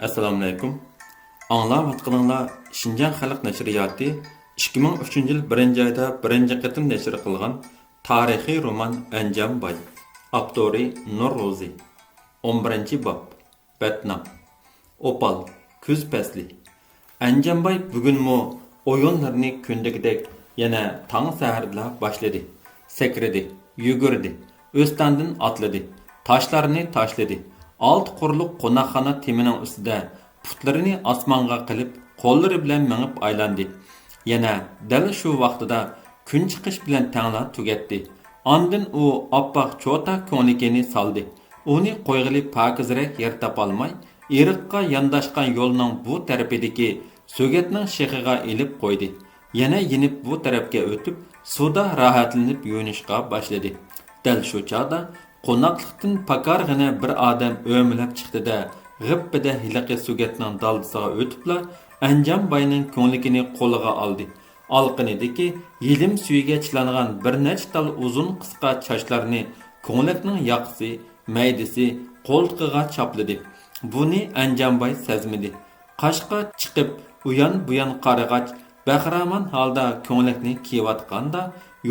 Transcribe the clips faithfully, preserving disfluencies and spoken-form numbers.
ئەسسالامۇئەلەيكۇم. ئاڭلاۋاتقىنىڭلار شىنجاڭ خەلق نەشرىياتى ئىككى مىڭ ئۈچىنچى يىل بىرىنچى ئايدا بىرىنچى قېتىم نەشر قىلغان تارىخىي رومان ئەنجانباي. ئاپتورى نۇر روزى. ئون بىرىنچى باب. بەتنام. ئوپال، كۈز پەسلى. ئەنجانباي بۈگۈنمۇ ئويۇنلىرىنى كۈندىكىدەك يەنە تاڭ سەھەردىلا باشلىدى. سەكرىدى، يۈگۈردى، ئۆستەڭدىن ئاتلىدى، تاشلارنى تاشلىدى. ئالتە قۇرلۇق قوناقخانا تېمىنىڭ ئۈستىدە پۇتلىرىنى ئاسمانغا قىلىپ، قوللىرى بىلەن مېڭىپ ئايلاندى. يەنە دەل شۇ ۋاقتىدا كۈن چىقىش بىلەن تەڭلا تۈگەتتى. ئاندىن ئۇ ئاپئاق چوتا كۆڭلىكىنى سالدى. ئۇنى قويغىلى پاكىزرەك يەر تاپالماي، ئېرىققا يانداشقان يولنىڭ بۇ تەرىپىدىكى سۆگەتنىڭ شېخىغا ئېلىپ قويدى. يەنە يېنىپ بۇ تەرەپكە ئۆتۈپ، سۇدا راھەتلىنىپ يۇيۇنۇشقا باشلىدى. دەل شۇ چاغدا قوناقلىقتىن پاكارغىنە بىر ئادەم ئۆمىلەپ چىقتى-دە، غىپپىدە ھېلىقى سۆگەتنىڭ دالدىسىغا ئۆتۈپلا، ئەنجانباينىڭ كۆڭلىكىنى قولىغا ئالدى. ئالىقىنىدىكى يېلىم سۈيىگە چىلانغان بىر نەچچە تال ئۇزۇن قىسقا چاچلارنى كۆڭلەكنىڭ ياقىسى، مەيدىسى، قولتۇقىغا چاپلىدى. بۇنى ئەنجانباي سەزمىدى. قاشقا چىقىپ، ئۇيان-بۇيان قارىغاچ، بەخىرامان ھالدا كۆڭلەكنى كىيىۋاتقاندا،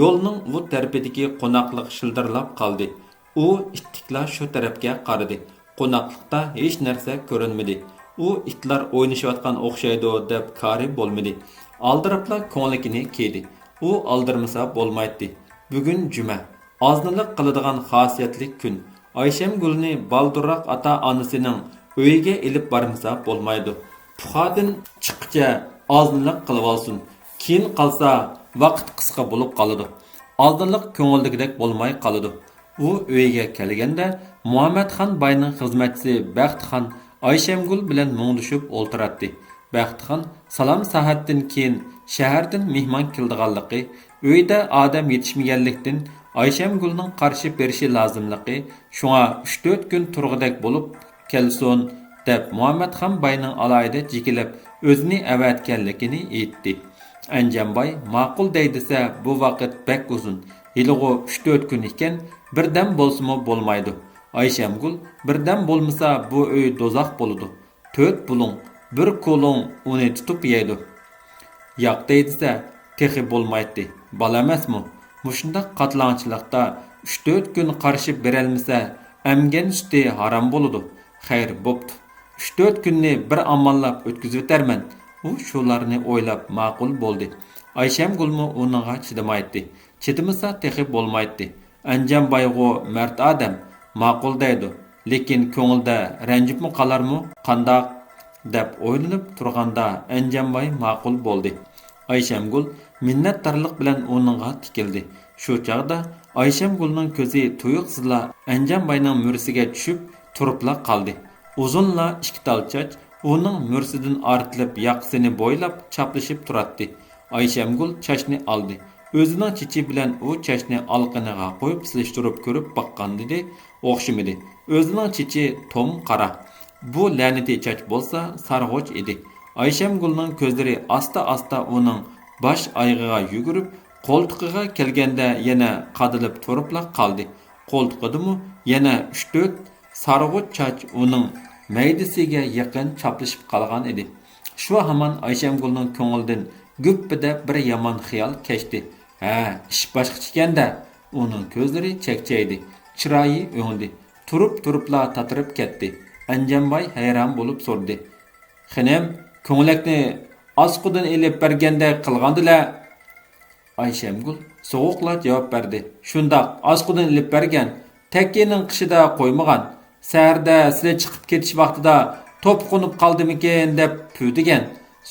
يولنىڭ ئۇ تەرىپىدىكى قوناقلىق شىلدىرلاپ قالدى. ئۇ ئىتتىكلا شۇ تەرەپكە قارىدى. قوناقلىقتا ھېچ نەرسە كۆرۈنمىدى. ئۇ ئىتلار ئوينىشىۋاتقان ئوخشايدۇ دەپ كارى بولمىدى. ئالدىراپلا كۆڭلىكىنى كىيدى. ئۇ ئالدىرىمىسا بولمايتتى. بۈگۈن جۈمە. ئازنىلىق قىلىدىغان خاسىيەتلىك كۈن. ئايشەمگۈلنى بالدۇرراق ئاتا-ئانىسىنىڭ ئۆيىگە ئېلىپ بارمىسا بولمايدۇ. پۇخادىن چىققىچە ئازنىلىق قىلىۋالسۇن. كېيىن قالسا، ۋاقىت قىسقا بولۇپ قالىدۇ. ئازنىلىق كۆڭۈلدىكىدەك بولماي قالىدۇ. ئۇ ئۆيىگە كەلگەندە، مۇھەممەتخان باينىڭ خىزمەتچىسى بەختىخان ئايشەمگۈل بىلەن مۇڭدىشىپ ئولتۇراتتى. بەختىخان سالام سائەتتىن كېيىن شەھەردىن مېھمان كېلىدىغانلىقى، ئۆيدە ئادەم يېتىشمىگەنلىكتىن، ئايشەمگۈلنىڭ قارشى بېرىشى لازىملىقى، شۇڭا ئۈچ تۆت كۈن تۇرغۇدەك بولۇپ كەلسۇن، دەپ مۇھەممەتخان باينىڭ ئالاھىدە جېكىلەپ ئۆزىنى ئەۋەتكەنلىكىنى ئېيتتى. ئەنجانباي ماقۇل دەي دېسە، بۇ ۋاقىت بەك ئۇزۇن، ھېلىغۇ ئۈچ تۆت كۈن ئىكەن، بىردەم بولسىمۇ بولمايدۇ. ئايشەمگۈل، بىردەم بولمىسا بۇ ئۆي دوزاخ بولىدۇ. تۆت بۇلۇڭ، بىر كولۇڭ ئۇنى تۇتۇپ يەيدۇ. ياق دەي دېسە، تېخى بولمايتتى. بالا ئەمەسمۇ؟ مۇشۇنداق قاتلاڭچىلىقتا ئۈچ تۆت كۈن قارىشىپ بېرەلمىسە، ئەمگەن سۈتى ھارام بولىدۇ. خەير، بوپتۇ. ئۈچ تۆت كۈننى بىر ئامانلاپ ئۆتكۈزۈۋېتەرمەن. ئۇ شۇلارنى ئويلاپ ماقۇل بولدى. ئايشەمگۈلمۇ ئۇنىڭغا چىدىمايتتى. چىدىمىسا تېخى بولمايتتى. ئەنجانبايغۇ مەرد ئادەم، ماقۇل دەيدۇ، لېكىن كۆڭلىدە رەنجىپمۇ قالارمۇ، قانداق؟ دەپ ئويلىنىپ تۇرغاندا ئەنجانباي ماقۇل بولدى. ئايشەمگۈل مىننەتدارلىق بىلەن ئۇنىڭغا تىكىلدى. شۇ چاغدا ئايشەمگۈلنىڭ كۆزى تۇيۇقسىزلا ئەنجانباينىڭ مۈرىسىگە چۈشۈپ، تۇرۇپلا قالدى. ئۇزۇنلا ئىككى تال چاچ ئۇنىڭ مۈرىسىدىن ئارتىلىپ ياقىسىنى بويلاپ چاپلىشىپ تۇراتتى. ئايشەمگۈل چاچنى ئالدى. ئۆزىنىڭ چېچى بىلەن ئۇ چاچنى ئالىقىنىغا قويۇپ سېلىشتۇرۇپ كۆرۈپ باققانىدى، ئوخشىمىدى. ئۆزىنىڭ چېچى توم قارا. بۇ لەنىتىي چاچ بولسا سارغۇچ ئىدى. ئايشەمگۈلنىڭ كۆزلىرى ئاستا-ئاستا ئۇنىڭ باش ئايىغىغا يۈگۈرۈپ، قولتۇقىغا كەلگەندە يەنە قادىلىپ تۇرۇپلا قالدى. قولتۇقىدىمۇ يەنە ئۈچ تۆت سارغۇچ چاچ ئۇنىڭ مەيدىسىگە يېقىن چاپلىشىپ قالغان ئىدى. شۇ ھامان ئايشەمگۈلنىڭ كۆڭلىدىن گۈپپىدە بىر يامان خىيال كەچتى. ھە، ئىش باشقىچە ئىكەن-دە! ئۇنىڭ كۆزلىرى چەكچەيدى، چىرايى ئۆڭدى. تۇرۇپ-تۇرۇپلا تاتىرىپ كەتتى. ئەنجانباي ھەيران بولۇپ سورىدى. خېنىم، كۆڭلەكنى ئاسقۇدىن ئېلىپ بەرگەندەك قىلغاندا-لە! ئايشەمگۈل سوغۇقلا جاۋاب بەردى. شۇنداق، ئاسقۇدىن ئېلىپ بەرگەن. تەككىنىڭ قېشىدا قويمىغان. سەھەردە سىلى چىقىپ كېتىش ۋاقتىدا توپا قونۇپ قالدىمىكىن دەپ پۈۋدىگەن،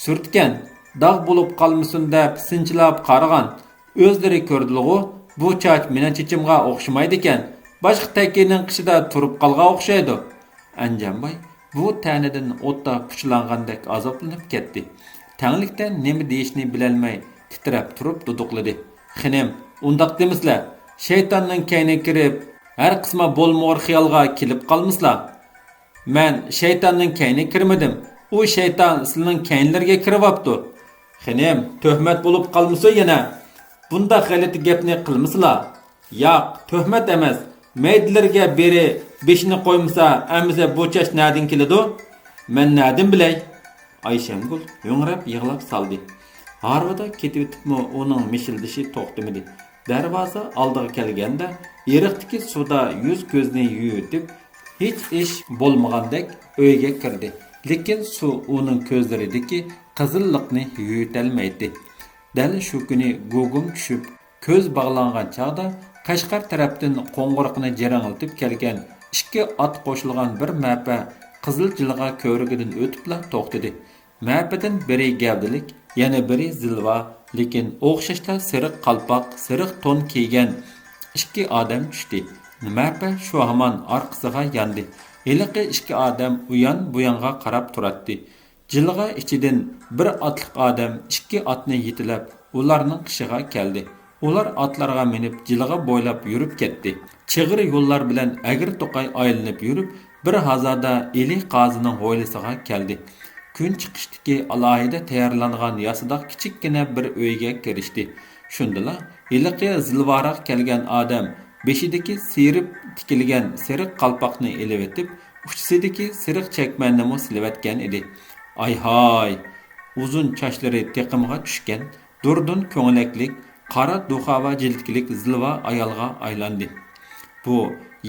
سۈرتكەن. داغ بولۇپ قالمىسۇن دەپ سىنچىلاپ قارىغان. ئۆزلىرى كۆردىلىغۇ، بۇ چاچ مېنىڭ چېچىمغا ئوخشىمايدىكەن، باشقا تەككىنىڭ قېشىدا تۇرۇپ قالغان ئوخشايدۇ. ئەنجانباي بۇ تەنىدىن ئوتتا پۇچىلانغاندەك ئازابلىنىپ كەتتى. تەڭلىكتە نېمە دېيىشنى بىلەلمەي تىترەپ تۇرۇپ دۇدۇقلىدى. خېنىم، ئۇنداق دېمىسىلە! شەيتاننىڭ كەينىگە كىرىپ، ھەر قىسما بولمىغۇر خىيالغا كېلىپ قالمىسىلا! مەن شەيتاننىڭ كەينىگە كىرمىدىم، ئۇ شەيتان سىلىنىڭ كەينىلىرىگە كىرىۋاپتۇ. خېنىم، تۆھمەت بولۇپ قالمىسۇن يەنە! بۇنداق غەلىتە گەپنى قىلمىسىلا! ياق، تۆھمەت ئەمەس، مەيدىلىرىگە بىرى بېشىنى قويمىسا، ئەمىسە بۇ چاچ نەدىن كېلىدۇ؟ مەن نەدىن بىلەي؟ ئايشەمگۈل ھۆڭرەپ يىغلاپ سالدى. ھارۋىدا كېتىۋېتىپمۇ ئۇنىڭ مىشىلدىشى توختىمىدى. دەرۋازا ئالدىغا كەلگەندە، ئېرىقتىكى سۇدا يۈز-كۆزىنى يۇيۇۋېتىپ، ھېچ ئىش بولمىغاندەك ئۆيگە كىردى. لېكىن سۇ ئۇنىڭ كۆزلىرىدىكى قىزىللىقنى يۇيۇۋېتەلمەيتتى. دەل شۇ كۈنى گۇگۇم چۈشۈپ، كۆز باغلانغان چاغدا، قەشقەر تەرەپتىن قوڭغۇرىقىنى جىرىڭلىتىپ كەلگەن ئىككى ئات قوشۇلغان بىر مەپە قىزىل جىلغا كۆۋرۈكىدىن ئۆتۈپلا توختىدى. مەپىدىن بىرى گەۋدىلىك، يەنە بىرى زىلۋا، لېكىن ئوخشاشلا سېرىق قالپاق، سېرىق تون كىيگەن ئىككى ئادەم چۈشتى. مەپە شۇ ھامان ئارقىسىغا ياندى. ھېلىقى ئىككى ئادەم ئۇيان-بۇيانغا قاراپ تۇراتتى. جىلغا ئىچىدىن بىر ئاتلىق ئادەم ئىككى ئاتنى يېتىلەپ، ئۇلارنىڭ قېشىغا كەلدى. ئۇلار ئاتلارغا مىنىپ، جىلغا بويلاپ يۈرۈپ كەتتى. چىغىر يوللار بىلەن ئەگرى-توقاي ئايلىنىپ يۈرۈپ، بىر ھازادا ئىلى قازىنىڭ ھويلىسىغا كەلدى. كۈن چىقىشتىكى ئالاھىدە تەييارلانغان ياسىداق كىچىككىنە بىر ئۆيگە كىرىشتى. شۇندىلا ھېلىقى زىلۋاراق كەلگەن ئادەم بېشىدىكى سىيرىپ تىكىلگەن سېرىق قالپاقنى ئېلىۋېتىپ، ئۇچىسىدىكى سېرىق چەكمەننىمۇ سېلىۋەتكەن ئىدى. ئايھاي! ئۇزۇن چاچلىرى تېقىمغا چۈشكەن، دۇردۇن كۆڭلەكلىك، قارا دۇخاۋا جىلىتكىلىك زىلۋا ئايالغا ئايلاندى. بۇ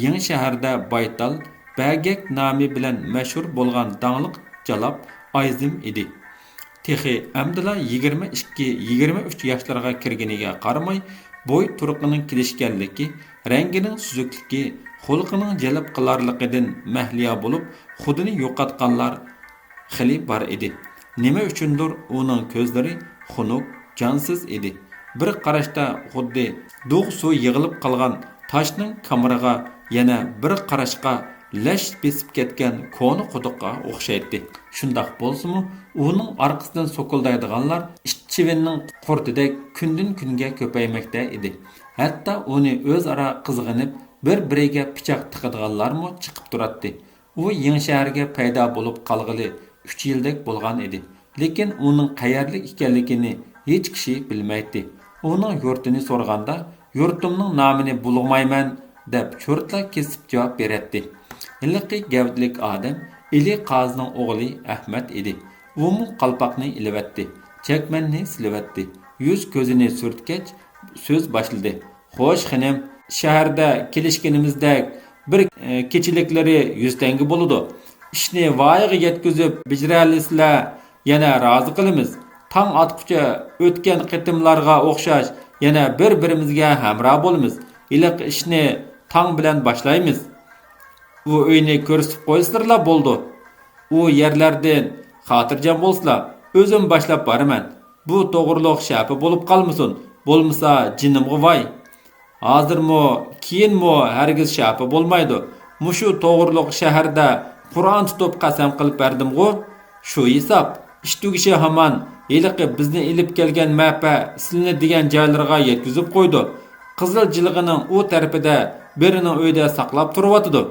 يېڭى شەھەردە بايتال، بەگەك نامى بىلەن مەشھۇر بولغان داڭلىق جالاپ ئايزىم ئىدى. تېخى ئەمدىلا يىگىرمە ئىككى، يىگىرمە ئۈچ ياشلىرىغا كىرگىنىگە قارىماي، بوي تۇرقىنىڭ كېلىشكەنلىكى، رەڭگىنىڭ سۈزۈكلۈكى، خۇلقىنىڭ جەلپ قىلارلىقىدىن مەھلىيا بولۇپ، خۇدىنى يوقاتقانلار خېلى بار ئىدى. نېمە ئۈچۈندۇر ئۇنىڭ كۆزلىرى خۇنۈك، جانسىز ئىدى. بىر قاراشتا خۇددى دۇغ سۇ يىغىلىپ قالغان تاشنىڭ كامىرىغا، يەنە بىر قاراشقا لەش بېسىپ كەتكەن كونا قۇدۇققا ئوخشايتتى. شۇنداق بولسىمۇ، ئۇنىڭ ئارقىسىدىن سوكۇلدايدىغانلار ئىت چىۋىننىڭ قۇرتىدەك كۈندىن-كۈنگە كۆپەيمەكتە ئىدى. ھەتتا ئۇنى ئۆزئارا قىزغىنىپ، بىر-بىرىگە پىچاق تىقىدىغانلارمۇ چىقىپ تۇراتتى. ئۇ يېڭى شەھەرگە پەيدا بولۇپ قالغىلى ئۈچ يىلدەك بولغان ئىدى. لېكىن ئۇنىڭ قەيەرلىك ئىكەنلىكىنى ھېچ كىشى بىلمەيتتى. ئۇنىڭ يۇرتىنى سورىغاندا، «يۇرتۇمنىڭ نامىنى بۇلغىمايمەن» دەپ چۇرتلا كېسىپ جاۋاب بېرەتتى. ھېلىقى گەۋدىلىك ئادەم ئىلى قازىنىڭ ئوغلى ئەھمەت ئىدى. ئۇمۇ قالپاقنى ئېلىۋەتتى، چەكمەننى سېلىۋەتتى، يۈز-كۆزىنى سۈرتكەچ سۆز باشلىدى. «خوش، خېنىم، شەھەردە كېلىشكىنىمىزدەك بىر، ئە، كېچىلىكلىرى يۈز تەڭگە بولىدۇ. ئىشنى ۋايىغا يەتكۈزۈپ بېجىرەلىسىلەر، يەنە رازى قىلىمىز. تاڭ ئاتقۇچە ئۆتكەن قېتىملارغا ئوخشاش يەنە بىر-بىرىمىزگە ھەمراھ بولىمىز. ھېلىقى ئىشنى تاڭ بىلەن باشلايمىز. ئۇ ئۆينى كۆرسىتىپ قويسىلىرلا بولىدۇ. ئۇ يەرلەردىن خاتىرجەم بولسىلا، ئۆزۈم باشلاپ بارىمەن. بۇ توغرۇلۇق شەپە بولۇپ قالمىسۇن، بولمىسا جېنىمغا ۋاي. ھازىرمۇ، كېيىنمۇ ھەرگىز شەپە بولمايدۇ. مۇشۇ توغرۇلۇق شەھەردە قۇرئان تۇتۇپ قەسەم قىلىپ بەردىمغۇ؟ شۇ ھېساب. ئىش تۈگىشى ھامان ھېلىقى بىزنى ئېلىپ كەلگەن مەپە سىلىنى دېگەن جايلىرىغا يەتكۈزۈپ قويدى. قىزىل جىلغىنىڭ ئۇ تەرىپىدە بىرىنىڭ ئۆيىدە ساقلاپ تۇرۇۋاتىدۇ.»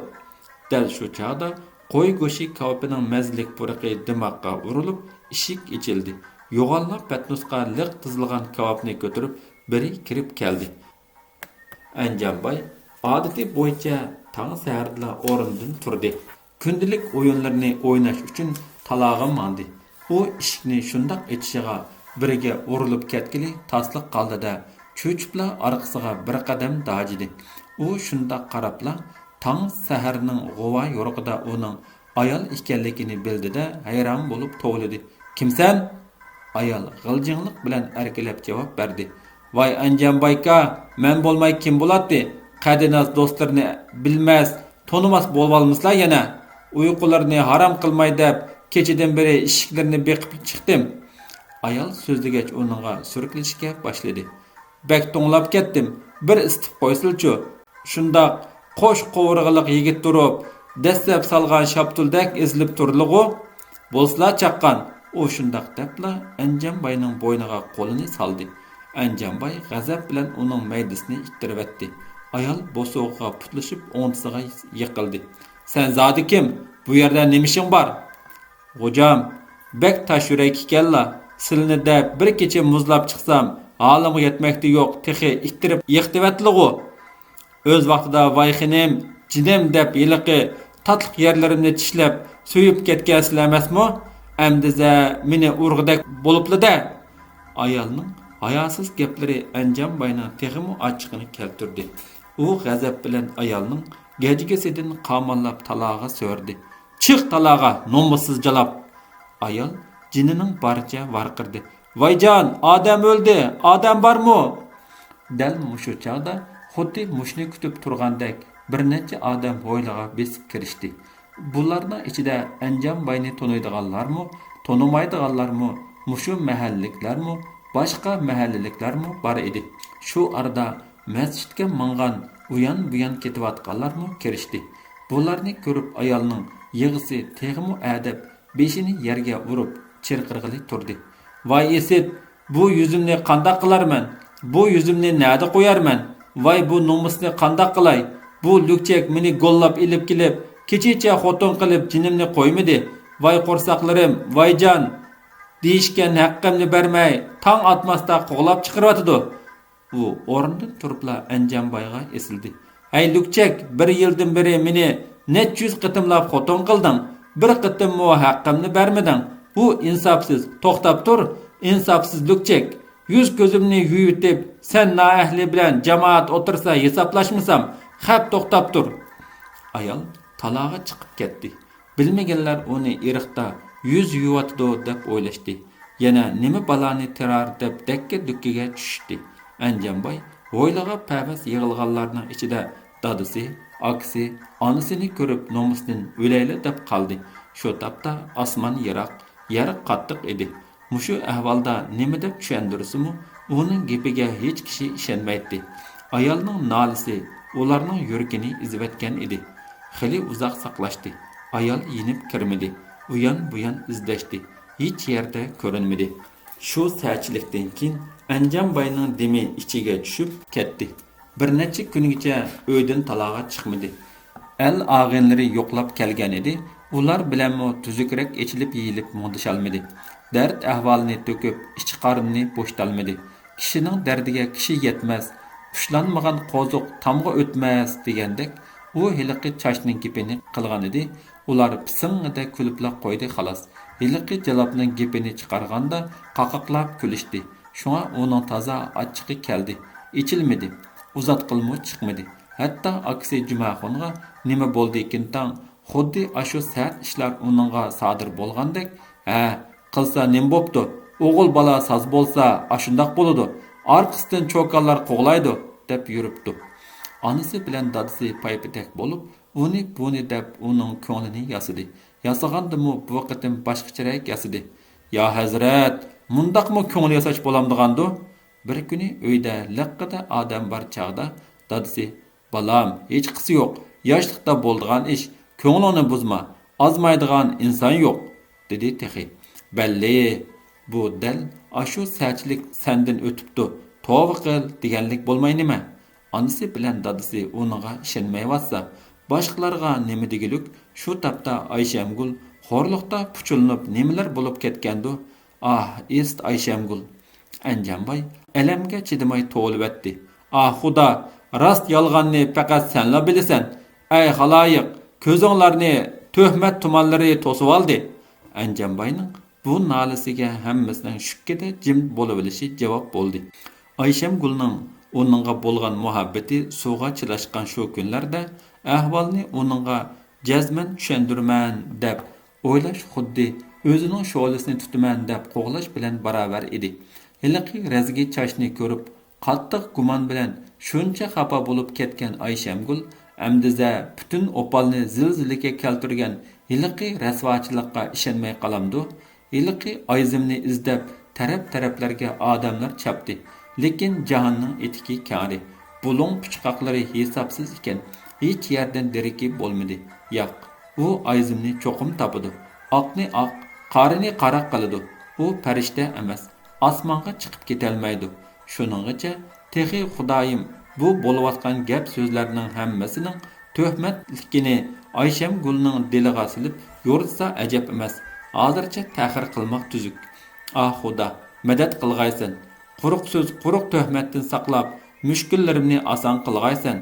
دەل شۇ چاغدا قوي گۆشى كاۋىپىنىڭ مەززىلىك پۇرىقى دىماغقا ئۇرۇلۇپ، ئىشىك ئېچىلدى. يوغانلا پەتنۇسقا لىق تىزىلغان كاۋاپنى كۆتۈرۈپ بىرى كىرىپ كەلدى. ئەنجانباي ئادىتى بويىچە تاڭ سەھەردىلا ئورنىدىن تۇردى. كۈندىلىك ئويۇنلىرىنى ئويناش ئۈچۈن تالاغا ماڭدى. ئۇ ئىشىكنى شۇنداق ئېچىشىغا بىرگە ئۇرۇلۇپ كەتكىلى تاسلىق قالدى-دە، چۆچۈپلا ئارقىسىغا بىر قەدەم داجىدى. ئۇ شۇنداق قاراپلا تاڭ سەھەرنىڭ غۇۋا يورۇقىدا ئۇنىڭ ئايال ئىكەنلىكىنى بىلدى-دە، ھەيران بولۇپ توۋلىدى. «كىمسەن؟» ئايال غىلجىڭلىق بىلەن ئەركىلەپ جاۋاب بەردى. «ۋاي ئەنجانبايكا، مەن بولماي كىم بولاتتى؟ قەدىناس دوستلىرىنى بىلمەس، تونۇماس بولۇۋالمىسىلا يەنە؟ ئۇيقۇلىرىنى ھارام قىلماي دەپ، كېچىدىن بېرى ئىشىكلىرىنى بېقىپ چىقتىم.» ئايال سۆزلىگەچ ئۇنىڭغا سۈركىلىشكە باشلىدى. «بەك توڭلاپ كەتتىم، بىر ئىسىتىپ قويسىلىچۇ. شۇنداق قوش قوۋۇرغىلىق يىگىت تۇرۇپ، دەسسەپ سالغان شاپتۇلدەك ئېزىلىپ تۇرىلىغۇ. بولسىلا چاققان.» ئۇ شۇنداق دەپلا ئەنجانباينىڭ بوينىغا قولىنى سالدى. ئەنجانباي غەزەپ بىلەن ئۇنىڭ مەيدىسىنى ئىتتىرىۋەتتى. ئايال بوسۇغىغا پۇتلىشىپ ئوڭدىسىغا يىقىلدى. «سەن زادى كىم؟ بۇ يەردە نېمە ئىشىڭ بار؟» «غوجام، بەك تاش يۈرەك ئىكەنلا، سىلىنى دەپ بىر كېچە مۇزلاپ چىقسام، ھالىمغا يەتمەكتە يوق، تېخى ئىتتىرىپ يىقىتىۋەتتىلىغۇ. ئۆز ۋاقتىدا ۋاي خېنىم، جېنىم دەپ ھېلىقى تاتلىق يەرلىرىمنى چىشلەپ، سۆيۈپ كەتكەنسىلەر ئەمەسمۇ؟ ئەمدىزە مېنى ئۇرغۇدەك بولۇپلا-دە! ئايالنىڭ ھاياسىز گەپلىرى ئەنجان باينىڭ تېخىمۇ ئاچچىقىنى كەلتۈردى. ئۇ غەزەپ بىلەن ئايالنىڭ گەجگىسىدىن قاماللاپ تالاغا سۆرىدى. «چىق تالاغا، نومۇسسىز جالاپ!» ئايال جېنىنىڭ بارىچە ۋارقىرىدى. «ۋايجان، ئادەم ئۆلدى! ئادەم بارمۇ؟» دەل مۇشۇ چاغدا خۇددى مۇشۇنى كۈتۈپ تۇرغاندەك بىر نەچچە ئادەم ھويلىغا بېسىپ كىرىشتى. بۇلارنىڭ ئىچىدە ئەنجان باينى تونۇيدىغانلارمۇ، تونۇمايدىغانلارمۇ، مۇشۇ مەھەللىلىكلەرمۇ، باشقا مەھەللىلىكلەرمۇ بار ئىدى. شۇ ئارىدا مەسچىتكە ماڭغان، ئۇيان-بۇيان كېتىۋاتقانلارمۇ كىرىشتى. بۇلارنى كۆرۈپ ئايالنىڭ يىغىسى تېخىمۇ ئەدەپ، بېشىنى يەرگە ئۇرۇپ چىرقىرىغىلى تۇردى. «ۋاي ئىسىت، بۇ يۈزۈمنى قانداق قىلارمەن؟ بۇ يۈزۈمنى نەدە قويارمەن؟ ۋاي بۇ نومۇسنى قانداق قىلاي؟ بۇ لۈكچەك مېنى گوللاپ ئېلىپ كېلىپ، كېچىچە خوتۇن قىلىپ جېنىمنى قويمىدى. ۋاي قورساقلىرىم، ۋايجان! دېيىشكەن ھەققىمنى بەرمەي، تاڭ ئاتماستا قوغلاپ چىقىرىۋاتىدۇ.» ئۇ ئورنىدىن تۇرۇپلا ئەنجانبايغا ئېسىلدى. «ھەي لۈكچەك، بىر يىلدىن بېرى مېنى نەچچە يۈز قېتىملاپ خوتۇن قىلدىڭ، بىر قېتىممۇ ھەققىمنى بەرمىدىڭ. بۇ ئىنساپسىز، توختاپ تۇر، ئىنساپسىز لۈكچەك! يۈز كۆزۈمنى يۇيۇۋېتىپ، سەن نائەھلى بىلەن جامائەت ئولتۇرسا ھېسابلاشمىسام، خەپ توختاپ تۇر!» ئايال تالاغا چىقىپ كەتتى. بىلمىگەنلەر ئۇنى ئېرىقتا يۈز يۇيۇۋاتىدۇ دەپ ئويلاشتى. يەنە نېمە بالانى تېرار دەپ دەككە-دۈككىگە چۈشۈشتى. ئەنجانباي ھويلىغا پەۋەس يىغىلغانلارنىڭ ئىچىدە دادىسى، ئاكىسى، ئانىسىنى كۆرۈپ نومۇستىن ئۆلەيلى دەپ قالدى. شۇ تاپتا ئاسمان يىراق، يەر قاتتىق ئىدى. مۇشۇ ئەھۋالدا نېمە دەپ چۈشەندۈرسىمۇ، ئۇنىڭ گېپىگە ھېچ كىشى ئىشەنمەيتتى. ئايالنىڭ نالىسى ئۇلارنىڭ يۈرىكىنى ئېزىۋەتكەن ئىدى. خېلى ئۇزاق ساقلاشتى. ئايال يېنىپ كىرمىدى. ئۇيان-بۇيان ئىزدەشتى. ھېچ يەردە كۆرۈنمىدى. شۇ سەتچىلىكتىن كېيىن ئەنجانباينىڭ دېمى ئىچىگە چۈشۈپ كەتتى. بىر نەچچە كۈنگىچە ئۆيدىن تالاغا چىقمىدى. ئەل ئاغىنىلىرى يوقلاپ كەلگەن ئىدى. ئۇلار بىلەنمۇ تۈزۈكرەك ئېچىلىپ يېيىلىپ مۇڭدىشالمىدى. دەرد ئەھۋالىنى تۆكۈپ، ئىچ قارنىنى بوشىتالمىدى. كىشىنىڭ دەردىگە كىشى يەتمەس، پۇشلانمىغان قوزۇق تامغا ئۆتمەس دېگەندەك، ئۇ ھېلىقى چاچنىڭ گېپىنى قىلغانىدى. ئۇلار پىسىڭڭىدە كۈلۈپلا قويدى، خالاس. ھېلىقى جالاپنىڭ گېپىنى چىقارغاندا قاقاقلاپ كۈلۈشتى. شۇڭا ئۇنىڭ تازا ئاچچىقى كەلدى. ئېچىلمىدى. ئۇزاتقىلىمۇ چىقمىدى. ھەتتا ئاكىسى جۈمەخۇنغا نېمە بولدىكىن تاڭ، خۇددى ئاشۇ سەت ئىشلار ئۇنىڭغا سادىر بولغاندەك، ھە، قىلسا نېمە بوپتۇ؟ ئوغۇل بالا ساز بولسا، ئاشۇنداق بولىدۇ. ئارقىسىدىن چوكانلار قوغلايدۇ، دەپ يۈرۈپتۇ. ئانىسى بىلەن دادىسى پايپېتەك بولۇپ، ئۇنى-بۇنى دەپ ئۇنىڭ كۆڭلىنى ياسىدى. ياسىغاندىمۇ بۇ قېتىم باشقىچىرەك ياسىدى. يا ھەزرەت، مۇنداقمۇ كۆڭۈل ياساش بولامدىغاندۇ؟ بىر كۈنى ئۆيدە لىققىدە ئادەم بار چاغدا دادىسى، بالام، ھېچقىسى يوق، ياشلىقتا بولىدىغان ئىش، كۆڭلۈڭنى بۇزما، ئازمايدىغان ئىنسان يوق، دېدى تېخى. بەللى، بۇ دەل ئاشۇ سەتچىلىك سەندىن ئۆتۈپتۇ، توۋا قىل دېگەنلىك بولماي نېمە؟ ئانىسى بىلەن دادىسى ئۇنىڭغا ئىشەنمەيۋاتسا، باشقىلارغا نېمە دېگۈلۈك؟ شۇ تاپتا ئايشەمگۈل خورلۇقتا پۇچۇلىنىپ نېمىلەر بولۇپ كەتكەندۇ؟ ئاھ، ئىسىت ئايشەمگۈل! ئەنجانباي ئەلەمگە چىدىماي توۋلىۋەتتى. ئاھ خۇدا، راست يالغاننى پەقەت سەنلا بىلىسەن. ئەي خالايىق، كۆزۈڭلارنى تۆھمەت تۇمانلىرى توسۇۋالدى. ئەنجانباينىڭ بۇ نالىسىگە ھەممىسىنىڭ شۈككىدە جىم بولۇۋېلىشى جاۋاب بولدى. ئايشەمگۈلنىڭ ئۇنىڭغا بولغان مۇھەببىتى سۇغا چىلاشقان شۇ كۈنلەردە ئەھۋالنى ئۇنىڭغا جەزمەن چۈشەندۈرىمەن دەپ ئويلاش خۇددى ئۆزىنىڭ شولىسىنى تۇتىمەن دەپ قوغلاش بىلەن باراۋەر ئىدى. ھېلىقى رەزگى چاچنى كۆرۈپ، قاتتىق گۇمان بىلەن شۇنچە خاپا بولۇپ كەتكەن ئايشەمگۈل ئەمدىزە پۈتۈن ئوپالنى زىلزىلىگە كەلتۈرگەن ھېلىقى رەسۋاچىلىققا ئىشەنمەي قالامدۇ؟ ھېلىقى ئايزىمنى ئىزدەپ تەرەپ-تەرەپلەرگە ئادەملەر چاپتى. لېكىن جاھاننىڭ ئېتىكى كەڭرى، بۇلۇڭ پۇچقاقلىرى ھېسابسىز ئىكەن، ھېچ يەردىن دېرىكى بولمىدى. ياق، ئۇ ئايزىمنى چوقۇم تاپىدۇ. ئاقنى ئاق، قارىنى قارا قىلىدۇ. ئۇ پەرىشتە ئەمەس، ئاسمانغا چىقىپ كېتەلمەيدۇ. شۇنىڭغىچە تېخى خۇدايىم بۇ بولۇۋاتقان گەپ-سۆزلەرنىڭ ھەممىسىنىڭ تۆھمەتلىكىنى ئايشەمگۈلنىڭ دىلىغا سېلىپ يورۇتسا ئەجەب ئەمەس. ھازىرچە تەخىر قىلماق تۈزۈك. ئاھ خۇدا، مەدەت قىلغايسەن. قۇرۇق سۆز، قۇرۇق تۆھمەتتىن ساقلاپ، مۈشكۈللىرىمنى ئاسان قىلغايسەن.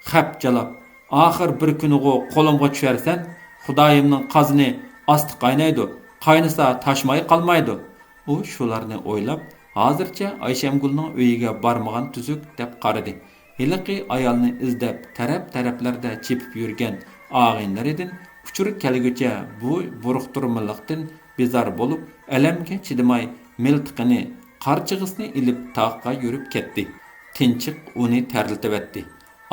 خەپ جالاپ، ئاخىر بىر كۈنىغۇ قولۇمغا چۈشەرسەن، خۇدايىمنىڭ قازىنى ئاستا قاينايدۇ، قاينىسا تاشماي قالمايدۇ. ئۇ شۇلارنى ئويلاپ، ھازىرچە ئايشەمگۈلنىڭ ئۆيىگە بارمىغان تۈزۈك دەپ قارىدى. ھېلىقى ئايالنى ئىزدەپ تەرەپ-تەرەپلەردە چېپىپ يۈرگەن ئاغىنىلىرىدىن ئۇچۇر كەلگۈچە بۇ بۇرۇقتۇرمىلىقتىن بىزار بولۇپ، ئەلەمگە چىدىماي مىلتىقىنى، قارچىغىسىنى ئېلىپ تاغقا يۈرۈپ كەتتى. تىنچىق ئۇنى تەرلىتىۋەتتى.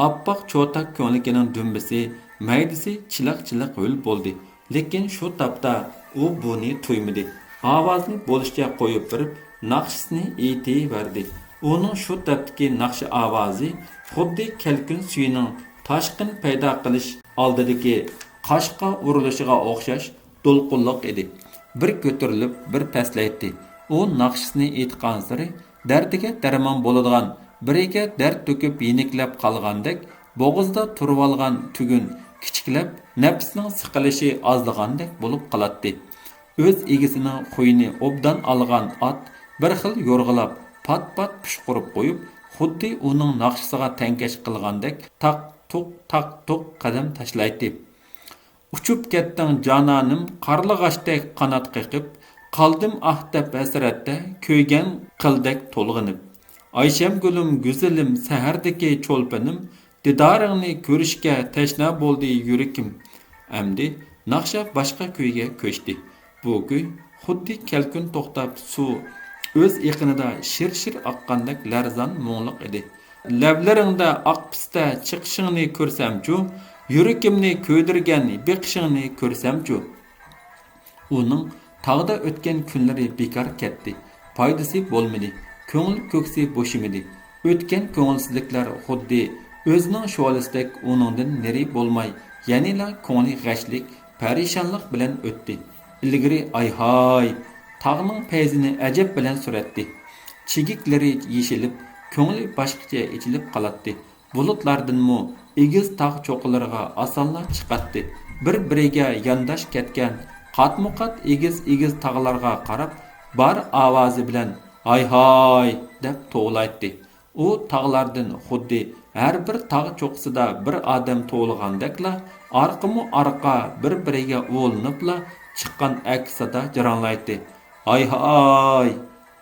ئاپئاق چوتاق كۆڭلىكىنىڭ دۈمبىسى، مەيدىسى چىلىق-چىلىق ھۆل بولدى. لېكىن شۇ تاپتا ئۇ بۇنى تۇيمىدى. ئاۋازىنى بولۇشىچە قويۇپ بېرىپ، ناخشىسىنى ئېيتىۋەردى. ئۇنىڭ شۇ تاپتىكى ناخشا ئاۋازى خۇددى كەلكۈن سۈيىنىڭ تاشقىن پەيدا قىلىش ئالدىدىكى قاشقا ئۇرۇلۇشىغا ئوخشاش دولقۇنلۇق ئىدى. بىر كۆتۈرۈلۈپ، بىر پەسلەيتتى. ئۇ ناخشىسىنى ئېيتقانسېرى دەردىگە دەرمان بولىدىغان، بىرىگە دەرد تۆكۈپ يېنىكلەپ قالغاندەك، بوغۇزدا تۇرۇۋالغان تۈگۈن كىچىكلەپ، نەپسىنىڭ سىقىلىشى ئازلىغاندەك بولۇپ قالاتتى. ئۆز ئىگىسىنىڭ خۇيىنى ئوبدان ئالغان ئات بىر خىل يورغىلاپ، پات-پات پۇشقۇرۇپ قويۇپ، خۇددى ئۇنىڭ ناخشىسىغا تەڭكەش قىلغاندەك تاق-تۇق، تاق-تۇق قەدەم تاشلايتتى. ئۇچۇپ كەتتىڭ جانانىم، قارلىغاچتەك قانات قېقىپ، قالدىم ئاھ دەپ ھەسرەتتە، كۆيگەن قىلدەك تولغىنىپ. ئايشەمگۈلۈم، گۈزىلىم، سەھەردىكى چولپىنىم، دىدارىڭنى كۆرۈشكە تەشنا بولدى يۈرىكىم. ئەمدى ناخشا باشقا كۈيگە كۆچتى. بۇ كۈي خۇددى كەلكۈن توختاپ، سۇ ئۆز ئېقىنىدا شىر-شىر ئاققاندەك لەرزان مۇڭلۇق ئىدى. لەۋلىرىڭدە ئاق پىستە چېقىشىڭنى كۆرسەمچۇ، يۈرىكىمنى كۆيدۈرگەن بېقىشىڭنى كۆرسەمچۇ. ئۇنىڭ تاغدا ئۆتكەن كۈنلىرى بىكار كەتتى، پايدىسى بولمىدى، كۆڭۈل كۆكسى بوشىمىدى. ئۆتكەن كۆڭۈلسىزلىكلەر خۇددى ئۆزىنىڭ شولىسىدەك ئۇنىڭدىن نېرى بولماي، يەنىلا كۆڭلى غەشلىك، پەرىشانلىق بىلەن ئۆتتى. ئىلگىرى ئايھاي، تاغنىڭ پەيزىنى ئەجەب بىلەن سۈرەتتى. چېگىكلىرى يېشىلىپ، كۆڭلى باشقىچە ئېچىلىپ قالاتتى. بۇلۇتلاردىنمۇ ئېگىز تاغ چوققىلىرىغا ئاسانلا چىقاتتى. بىر-بىرىگە يانداش كەتكەن قاتمۇقات ئېگىز-ئېگىز تاغلارغا قاراپ، بار ئاۋازى بىلەن «ھاي-ھاي!» دەپ توۋلايتتى. ئۇ تاغلاردىن خۇددى ھەر بىر تاغ چوققىسىدا بىر ئادەم توۋلىغاندەكلا، ئارقىمۇ ئارقا بىر-بىرىگە ئۇۋىلىنىپلا چىققان ئەكس سادا جاراڭلايتتى. «ھاي-ھاي!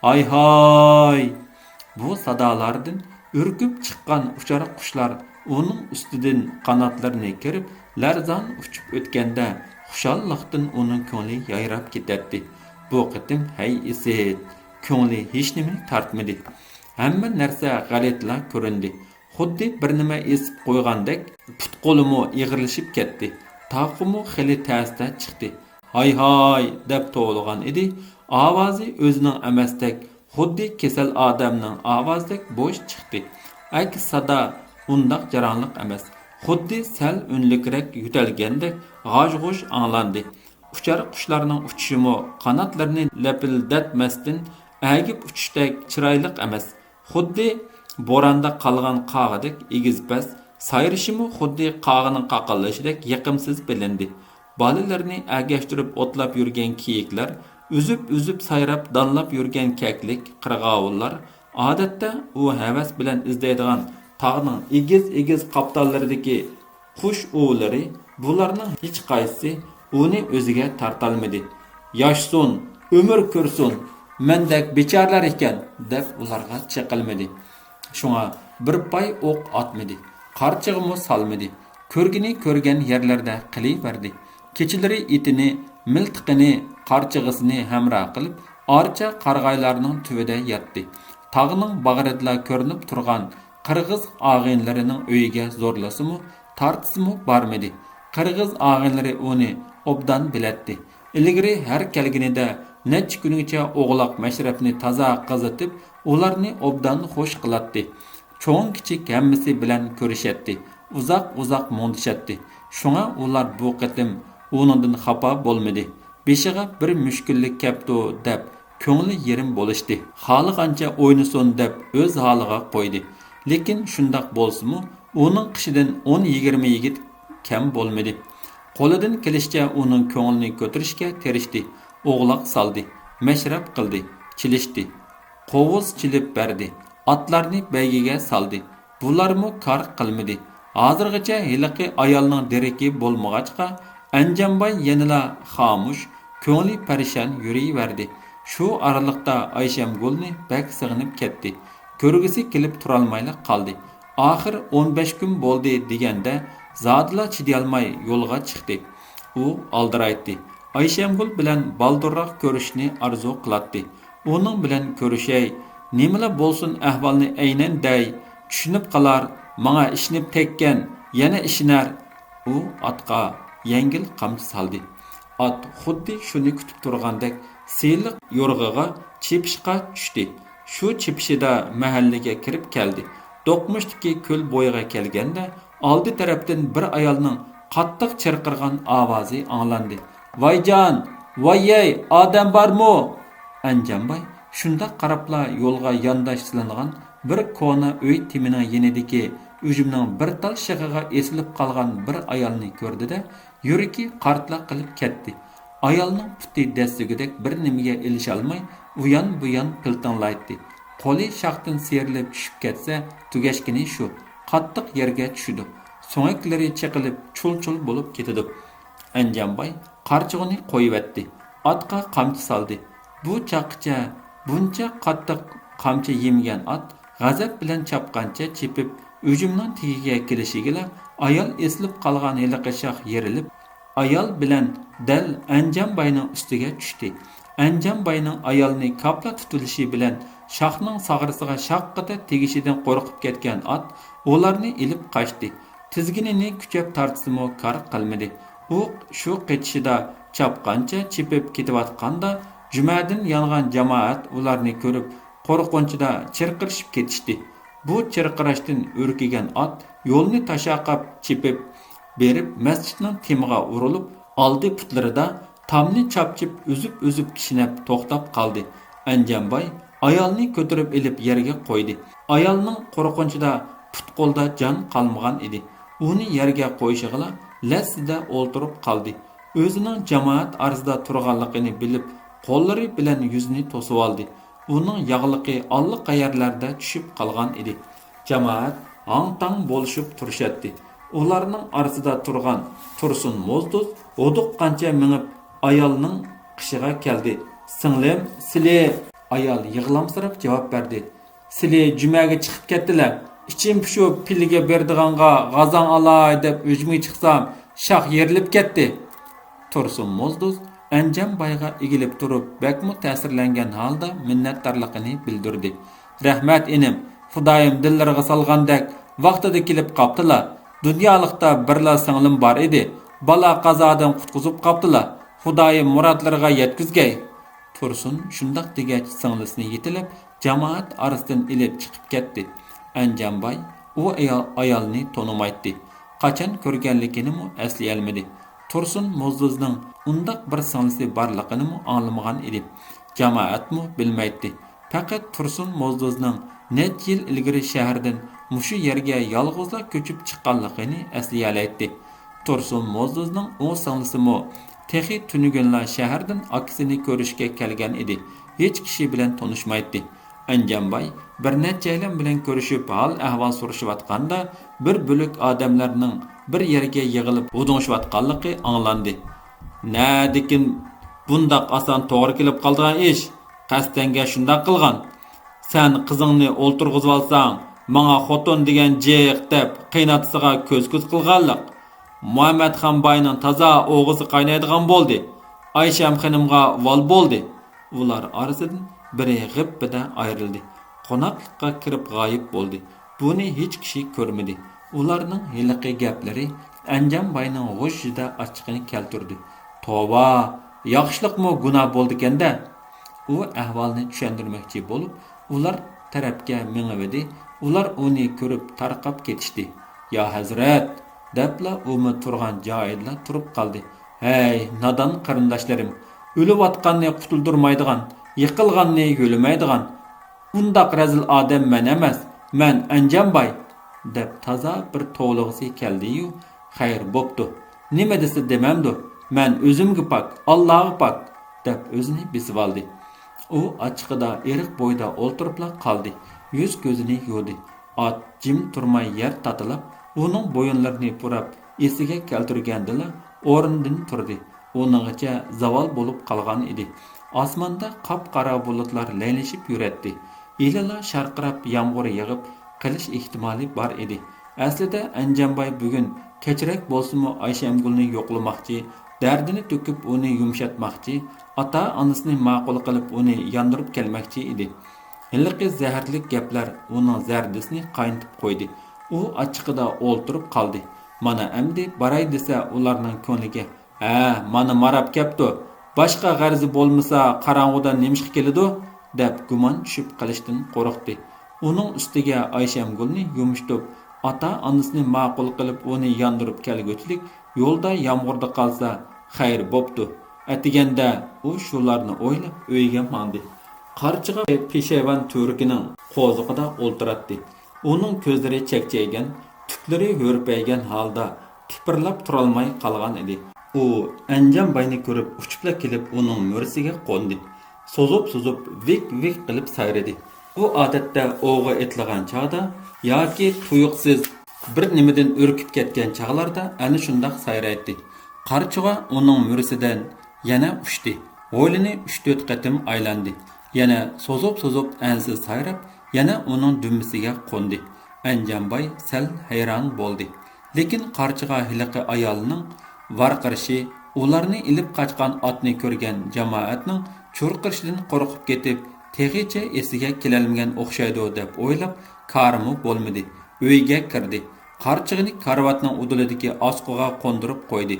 ھاي-ھاي!» بۇ سادالاردىن ئۈركۈپ چىققان ئۇچار قۇشلار ئۇنىڭ ئۈستىدىن قاناتلىرىنى كېرىپ، لەرزان ئۇچۇپ ئۆتكەندە، خۇشاللىقتىن ئۇنىڭ كۆڭلى يايراپ كېتەتتى. بۇ قېتىم ھەي ئىسىت، كۆڭلى ھېچنېمىنى تارتمىدى. ھەممە نەرسە غەلىتىلا كۆرۈندى. خۇددى بىر نېمە ئېسىپ قويغاندەك، پۇت-قولىمۇ ئېغىرلىشىپ كەتتى. تاقىمۇ خېلى تەستە چىقتى. «ھاي-ھاي!» دەپ توۋلىغان ئىدى. ئاۋازى ئۆزىنىڭ ئەمەستەك، خۇددى كېسەل ئادەمنىڭ ئاۋازىدەك بوش چىقتى. ئەكس سادا ئۇنداق جاراڭلىق ئەمەس. خۇددى سەل ئۈنلۈكرەك يۆتەلگەندەك غاژ-غۇژ ئاڭلاندى. ئۇچار قۇشلارنىڭ ئۇچۇشىمۇ قاناتلىرىنى لەپىلدەتمەستىن ئەگىپ ئۇچۇشتەك چىرايلىق ئەمەس. خۇددى بوراندا قالغان قاغىدەك ئېگىز-پەس، سايرىشىمۇ خۇددى قاغىنىڭ قاقىللىشىدەك يېقىمسىز بىلىندى. بالىلىرىنى ئەگەشتۈرۈپ ئوتلاپ يۈرگەن كېيىكلەر، ئۈزۈپ-ئۈزۈپ سايراپ دانلاپ يۈرگەن كەكلىك، قىرغاۋۇللار، ئادەتتە ئۇ ھەۋەس بىلەن ئىزدەيدىغان تاغنىڭ ئېگىز-ئېگىز قاپتاللىرىدىكى قۇش ئۇۋىلىرى، بۇلارنىڭ ھېچقايسىسى ئۇنى ئۆزىگە تارتالمىدى. «ياشىسۇن، ئۆمۈر كۆرسۇن، مەندەك بىچارىلەر ئىكەن» دەپ ئۇلارغا چېقىلمىدى. شۇڭا بىر پاي ئوق ئاتمىدى، قارچىغىمۇ سالمىدى. كۆرگىنى كۆرگەن يەرلەردە قېلىۋەردى. كېچىلىرى ئېتىنى، مىلتىقىنى، قارچىغىسىنى ھەمراھ قىلىپ، ئارچا قارىغايلارنىڭ تۈۋىدە ياتتى. تاغنىڭ باغرىدىلا كۆرۈنۈپ تۇرغان قىرغىز ئاغىنىلىرىنىڭ ئۆيىگە زورلىسىمۇ، تارتسىمۇ بارمىدى. قىرغىز ئاغىنىلىرى ئۇنى ئوبدان بىلەتتى. ئىلگىرى ھەر كەلگىنىدە نەچچە كۈنگىچە ئوغلاق مەشرەپنى تازا قىزىتىپ، ئۇلارنى ئوبدان خوش قىلاتتى. چوڭ-كىچىك ھەممىسى بىلەن كۆرۈشەتتى. ئۇزاق-ئۇزاق مۇڭدىشاتتى. شۇڭا ئۇلار بۇ قېتىم ئۇنىڭدىن خاپا بولمىدى. بېشىغا بىر مۈشكۈللۈك كەپتۇ دەپ، كۆڭلى يېرىم بولۇشتى. خالىغانچە ئوينىسۇن دەپ، ئۆز ھالىغا قويدى. لېكىن شۇنداق بولسىمۇ، ئۇنىڭ قېشىدىن ئون يىگىرمە يىگىت كەم بولمىدى. قولىدىن كېلىشىچە ئۇنىڭ كۆڭلىنى كۆتۈرۈشكە تىرىشتى. ئوغلاق سالدى، مەشرەپ قىلدى، چېلىشتى. قوۋۇز چېلىپ بەردى، ئاتلارنى بەيگىگە سالدى. بۇلارمۇ كار قىلمىدى. ھازىرغىچە ھېلىقى ئايالنىڭ دېرىكى بولمىغاچقا، ئەنجانباي يەنىلا خامۇش، كۆڭلى پەرىشان يۈرۈۋەردى. شۇ ئارىلىقتا ئايشەمگۈلنى بەك سېغىنىپ كەتتى. كۆرگۈسى كېلىپ تۇرالمايلا قالدى. ئاخىر ئون بەش كۈن بولدى دېگەندە، زادىلا چىدىيالماي يولغا چىقتى. ئۇ ئالدىرايتتى. ئايشەمگۈل بىلەن بالدۇرراق كۆرۈشۈشنى ئارزۇ قىلاتتى. ئۇنىڭ بىلەن كۆرۈشەي، نېمىلا بولسۇن ئەھۋالنى ئەينەن دەي، چۈشىنىپ قالار، ماڭا ئىشىنىپ تەگكەن، يەنە ئىشىنەر. ئۇ ئاتقا يەڭگىل قامچا سالدى. ئات خۇددى شۇنى كۈتۈپ تۇرغاندەك سىلىق يورغىغا چېپىشقا چۈشتى. شۇ چېپىشىدا مەھەللىگە كىرىپ كەلدى. دوقمۇشتىكى كۆل بويىغا كەلگەندە، ئالدى تەرەپتىن بىر ئايالنىڭ قاتتىق چىرقىرىغان ئاۋازى ئاڭلاندى. ۋايجان! ۋايەي، ئادەم بارمۇ؟ ئەنجانباي شۇنداق قاراپلا يولغا يانداش سېلىنغان بىر كونا ئۆي تېمىنىڭ يېنىدىكى ئۈجۈمنىڭ بىر تال شېخىغا ئېسىلىپ قالغان بىر ئايالنى كۆردى-دە، يۈرىكى قارتلاق قىلىپ كەتتى. ئايالنىڭ پۇتى دەسسىگۈدەك بىر نېمىگە ئېلىشالماي، ئۇيان-بۇيان پىلتىڭلايتتى. قولى شاختىن سىيرىلىپ چۈشۈپ كەتسە، تۈگەشكىنى شۇ، قاتتىق يەرگە چۈشىدۇ. سۆڭەكلىرى چېقىلىپ، چۇل-چۇل بولۇپ كېتىدۇ. ئەنجانباي قارچىغىنى قويۇۋەتتى. ئاتقا قامچا سالدى. بۇ چاغقىچە بۇنچە قاتتىق قامچا يېمىگەن ئات غەزەپ بىلەن چاپقانچە چېپىپ، ئۈجۈمنىڭ تېگىگە كېلىشىگىلا، ئايال ئېسىلىپ قالغان ھېلىقى شاخ يېرىلىپ، ئايال بىلەن دەل ئەنجانباينىڭ ئۈستىگە چۈشتى. ئەنجانباينىڭ ئايالنى كاپلا تۇتۇۋېلىشى بىلەن، شاخنىڭ ساغرىسىغا شاققىدە تېگىشىدىن قورقۇپ كەتكەن ئات ئۇلارنى ئېلىپ قاچتى. تىزگىنىنى كۈچەپ تارتسىمۇ كار قىلمىدى. ئۇ شۇ قېچىشىدا چاپقانچە چېپىپ كېتىۋاتقاندا، جۈمەدىن يانغان جامائەت ئۇلارنى كۆرۈپ، قورقۇنچىدا چىرقىرىشىپ كېتىشتى. بۇ چىرقىراشتىن ئۈركۈگەن ئات يولنى تاشاقاپ چېپىپ بېرىپ، مەسچىتنىڭ تېمىغا ئۇرۇلۇپ، ئالدى پۇتلىرىدا تامنى چاپچىپ ئۈزۈپ-ئۈزۈپ كىشنەپ توختاپ قالدى. ئەنجانباي ئايالنى كۆتۈرۈپ ئېلىپ يەرگە قويدى. ئايالنىڭ قورقۇنچىدا پۇت-قولدا جان قالمىغان ئىدى. ئۇنى يەرگە قويۇشىغىلا لەسسىدە ئولتۇرۇپ قالدى. ئۆزىنىڭ جامائەت ئارىسىدا تۇرغانلىقىنى بىلىپ، قوللىرى بىلەن يۈزىنى توسۇۋالدى. ئۇنىڭ ياغلىقى ئاللىقەيەرلەردە چۈشۈپ قالغان ئىدى. جامائەت ھاڭ-تاڭ بولۇشۇپ تۇرۇشاتتى. ئۇلارنىڭ ئارىسىدا تۇرغان تۇرسۇن موزدۇز ھودۇققانچە مېڭىپ، ئايالنىڭ قېشىغا كەلدى. سىڭلىم، سىلى! ئايال يىغلامسىراپ جاۋاب بەردى. سىلى جۈمەگە چىقىپ كەتتىلە. ئىچىم پۇشۇپ، پىلىگە بېرىدىغانغا غازاڭ ئالاي دەپ ھۆجۈمگە چىقسام، شاخ يېرىلىپ كەتتى. تۇرسۇن موزدۇز ئەنجانبايغا ئېگىلىپ تۇرۇپ، بەكمۇ تەسىرلەنگەن ھالدا مىننەتدارلىقىنى بىلدۈردى. رەھمەت، ئىنىم، خۇدايىم دىللىرىغا سالغاندەك ۋاقتىدا كېلىپ قاپتىلا. دۇنيالىقتا بىرلا سىڭلىم بار ئىدى. بالا قازادىن قۇتقۇزۇپ قاپتىلا. خۇدايىم مۇرادلىرىغا يەتكۈزگەي. تۇرسۇن شۇنداق دېگەچ، سىڭلىسىنى يېتىلەپ، جامائەت ئارىسىدىن ئېلىپ چىقىپ كەتتى. ئەنجانباي ئۇ ئايال-، ئايالنى تونۇمايتتى. قاچان كۆرگەنلىكىنىمۇ ئەسلىيەلمىدى. تۇرسۇن موزدۇزنىڭ ئۇنداق بىر سىڭلىسى بارلىقىنىمۇ ئاڭلىمىغان ئىدى. جامائەتمۇ بىلمەيتتى. پەقەت تۇرسۇن موزدۇزنىڭ نەچچە يىل ئىلگىرى شەھەردىن مۇشۇ يەرگە يالغۇزلا كۆچۈپ چىققانلىقىنى ئەسلىيەلەيتتى. تۇرسۇن موزدۇزنىڭ ئۇ سىڭلىسىمۇ تېخى تۈنۈگۈنلا شەھەردىن ئاكىسىنى كۆرۈشكە كەلگەن ئىدى. ھېچ كىشى بىلەن تونۇشمايتتى. ئەنجانباي بىر نەچچەيلەن بىلەن كۆرۈشۈپ، ھال-ئەھۋال سورىشىۋاتقاندا، بىر بۆلەك ئادەملەرنىڭ بىر يەرگە يىغىلىپ ھودۇڭشىۋاتقانلىقى ئاڭلاندى. نەدىكىن بۇنداق ئاسان توغرا كېلىپ قالىدىغان ئىش؟ قەستەنگە شۇنداق قىلغان. سەن قىزىڭنى ئولتۇرغۇزۇۋالساڭ، ماڭا خوتۇن دېگەن جىق دەپ قېيىنئاتىسىغا كۆز-كۆز قىلغانلىق. مۇھەممەتخان باينىڭ تازا ئوغىسى قاينايدىغان بولدى. ئايشەم خېنىمغا ۋال بولدى. ئۇلار ئارىسىدىن بىرى غىپپىدە ئايرىلدى. قوناقلىققا كىرىپ غايىب بولدى. بۇنى ھېچ كىشى كۆرمىدى. ئۇلارنىڭ ھېلىقى گەپلىرى ئەنجانباينىڭ غۇژژىدە ئاچچىقىنى كەلتۈردى. توۋا، ياخشىلىقمۇ گۇناھ بولىدىكەن-دە! ئۇ ئەھۋالنى چۈشەندۈرمەكچى بولۇپ، ئۇلار تەرەپكە مېڭىۋىدى، ئۇلار ئۇنى كۆرۈپ تارقاپ كېتىشتى. يا ھەزرەت! دەپلا ئۇمۇ تۇرغان جايىدىلا تۇرۇپ قالدى. ھەي، نادان قېرىنداشلىرىم! ئۆلۈۋاتقاننى قۇتۇلدۇرمايدىغان، يىقىلغاننى يۆلىمەيدىغان ئۇنداق رەزىل ئادەم مەن ئەمەس، مەن ئەنجانباي! دەپ تازا بىر توۋلىغۇسى كەلدىيۇ، خەير بوپتۇ، نېمە دېسە دېمەمدۇ، مەن ئۆزۈمگە پاك، ئاللاغا پاك! دەپ ئۆزىنى بېسىۋالدى. ئۇ ئاچچىقىدا ئېرىق بويىدا ئولتۇرۇپلا قالدى، يۈز-كۆزىنى يۇدى. ئات جىم تۇرماي يەر تاتىلاپ، ئۇنىڭ بويۇنلىرىنى پۇراپ ئېسىگە كەلتۈرگەندىلا ئورنىدىن تۇردى. ئۇنىڭغىچە زاۋال بولۇپ قالغان ئىدى. ئاسماندا قاپقارا بۇلۇتلار لەيلىشىپ يۈرەتتى. ھېلىلا شارقىراپ يامغۇر يېغىپ قېلىش ئېھتىمالى بار ئىدى. ئەسلىدە ئەنجانباي بۈگۈن كەچرەك بولسىمۇ ئايشەمگۈلنى يوقلىماقچى، دەردىنى تۆكۈپ ئۇنى يۇمشاتماقچى، ئاتا-ئانىسىنى ماقۇل قىلىپ ئۇنى ياندۇرۇپ كەلمەكچى ئىدى. ھېلىقى زەھەرلىك گەپلەر ئۇنىڭ زەردىسىنى قاينىتىپ قويدى. ئۇ ئاچچىقىدا ئولتۇرۇپ قالدى. مانا ئەمدى باراي دېسە ئۇلارنىڭ كۆڭلىگە، ھە، مانا ماراپ كەپتۇ، باشقا غەرىزى بولمىسا قاراڭغۇدا نېمىشقا كېلىدۇ؟ دەپ گۇمان چۈشۈپ قېلىشتىن قورقتى. ئۇنىڭ ئۈستىگە ئايشەمگۈلنى يۇمشىتىپ، ئاتا-ئانىسىنى ماقۇل قىلىپ ئۇنى ياندۇرۇپ كەلگۈچىلىك يولدا يامغۇردا قالسا خەير بوپتۇ. ئەتىگەندە ئۇ شۇلارنى ئويلاپ ئۆيىگە ماڭدى. قارچىغا پېشايۋان تۈۋرۈكىنىڭ قوزۇقىدا ئولتۇراتتى. ئۇنىڭ كۆزلىرى چەكچەيگەن، تۈكلىرى ھۆرپەيگەن ھالدا تىپىرلاپ تۇرالماي قالغان ئىدى. ئۇ ئەنجانباينى كۆرۈپ ئۇچۇپلا كېلىپ ئۇنىڭ مۈرىسىگە قوندى. سوزۇپ-سوزۇپ ۋىك-ۋىك قىلىپ سايرىدى. ئۇ ئادەتتە ئوۋغا ئېتىلغان چاغدا ياكى تۇيۇقسىز بىر نېمىدىن ئۈركۈپ كەتكەن چاغلاردا ئەنە شۇنداق سايرايتتى. قارچىغا ئۇنىڭ مۈرىسىدىن يەنە ئۇچتى. ھويلىنى ئۈچ-تۆت قېتىم ئايلاندى. يەنە سوزۇپ-سوزۇپ ئەنسىز سايراپ، يەنە ئۇنىڭ دۈمبىسىگە قوندى. ئەنجانباي سەل ھەيران بولدى. لېكىن قارچىغا ھېلىقى ئايالنىڭ ۋارقىرىشى، ئۇلارنى ئېلىپ قاچقان ئاتنى كۆرگەن جامائەتنىڭ چۇرقىرىشىدىن قورقۇپ كېتىپ، تېخىچە ئېسىگە كېلەلمىگەن ئوخشايدۇ دەپ ئويلاپ، كارىمۇ بولمىدى. ئۆيگە كىردى. قارچىغىنى كارىۋاتنىڭ ئۇدۇلىدىكى ئاسقىغا قوندۇرۇپ قويدى.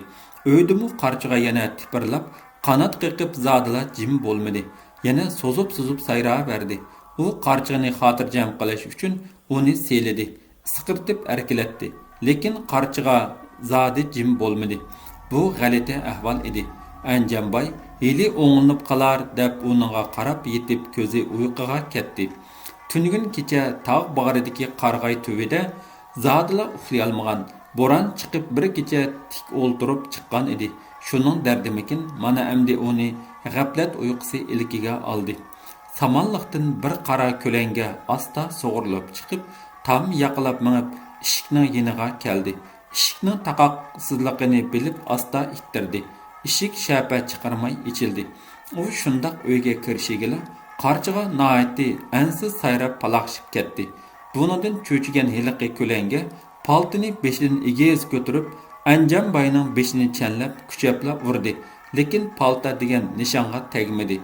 ئۆيدىمۇ قارچىغا يەنە تىپىرلاپ، قانات قېقىپ زادىلا جىم بولمىدى. يەنە سوزۇپ-سوزۇپ سايراۋەردى. ئۇ قارچىغىنى خاتىرجەم قىلىش ئۈچۈن ئۇنى سىيلىدى، ئىسقىرتىپ ئەركىلەتتى. لېكىن قارچىغا زادى جىم بولمىدى. بۇ غەلىتە ئەھۋال ئىدى. ئەنجانباي ھېلى ئوڭلىنىپ قالار دەپ ئۇنىڭغا قاراپ يېتىپ كۆزى ئۇيقۇغا كەتتى. تۈنۈگۈن كېچە تاغ باغرىدىكى قارىغاي تۈۋىدە زادىلا ئۇخلىيالمىغان، بوران چىقىپ بىر كېچە تىك ئولتۇرۇپ چىققان ئىدى. شۇنىڭ دەردىمىكىن، مانا ئەمدى ئۇنى غەپلەت ئۇيقۇسى ئىلكىگە ئالدى. سامانلىقتىن بىر قارا كۆلەڭگە ئاستا سۇغۇرۇلۇپ چىقىپ، تام ياقىلاپ مېڭىپ، ئىشىكنىڭ يېنىغا كەلدى. ئىشىكنىڭ تاقاقسىزلىقىنى بىلىپ ئاستا ئىتتىردى. ئىشىك شەپە چىقارماي ئېچىلدى. ئۇ شۇنداق ئۆيگە كىرىشىگىلا قارچىغا ناھايىتى ئەنسىز سايراپ پالاقشىپ كەتتى. بۇنىڭدىن چۆچۈگەن ھېلىقى كۆلەڭگە پالتىنى بېشىدىن ئېگىز كۆتۈرۈپ، ئەنجانباينىڭ بېشىنى چەنلەپ كۈچەپلا ئۇردى. لېكىن پالتا دېگەن نىشانغا تەگمىدى.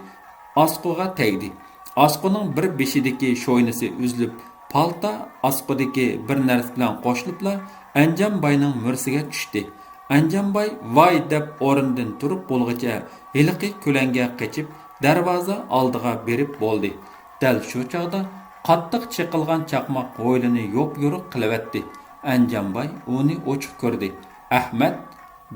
ئاسقۇغا تەگدى. ئاسقۇنىڭ بىر بېشىدىكى شوينىسى ئۈزۈلۈپ، پالتا ئاسقۇدىكى بىر نەرسە بىلەن قوشۇلۇپلا ئەنجانباينىڭ مۈرىسىگە چۈشتى. ئەنجانباي ۋاي دەپ ئورنىدىن تۇرۇپ بولغۇچە ھېلىقى كۆلەڭگە قېچىپ، دەرۋازا ئالدىغا بېرىپ بولدى. دەل شۇ چاغدا قاتتىق چېقىلغان چاقماق ھويلىنى يوپيورۇق قىلىۋەتتى. ئەنجانباي ئۇنى ئوچۇق كۆردى. ئەھمەت!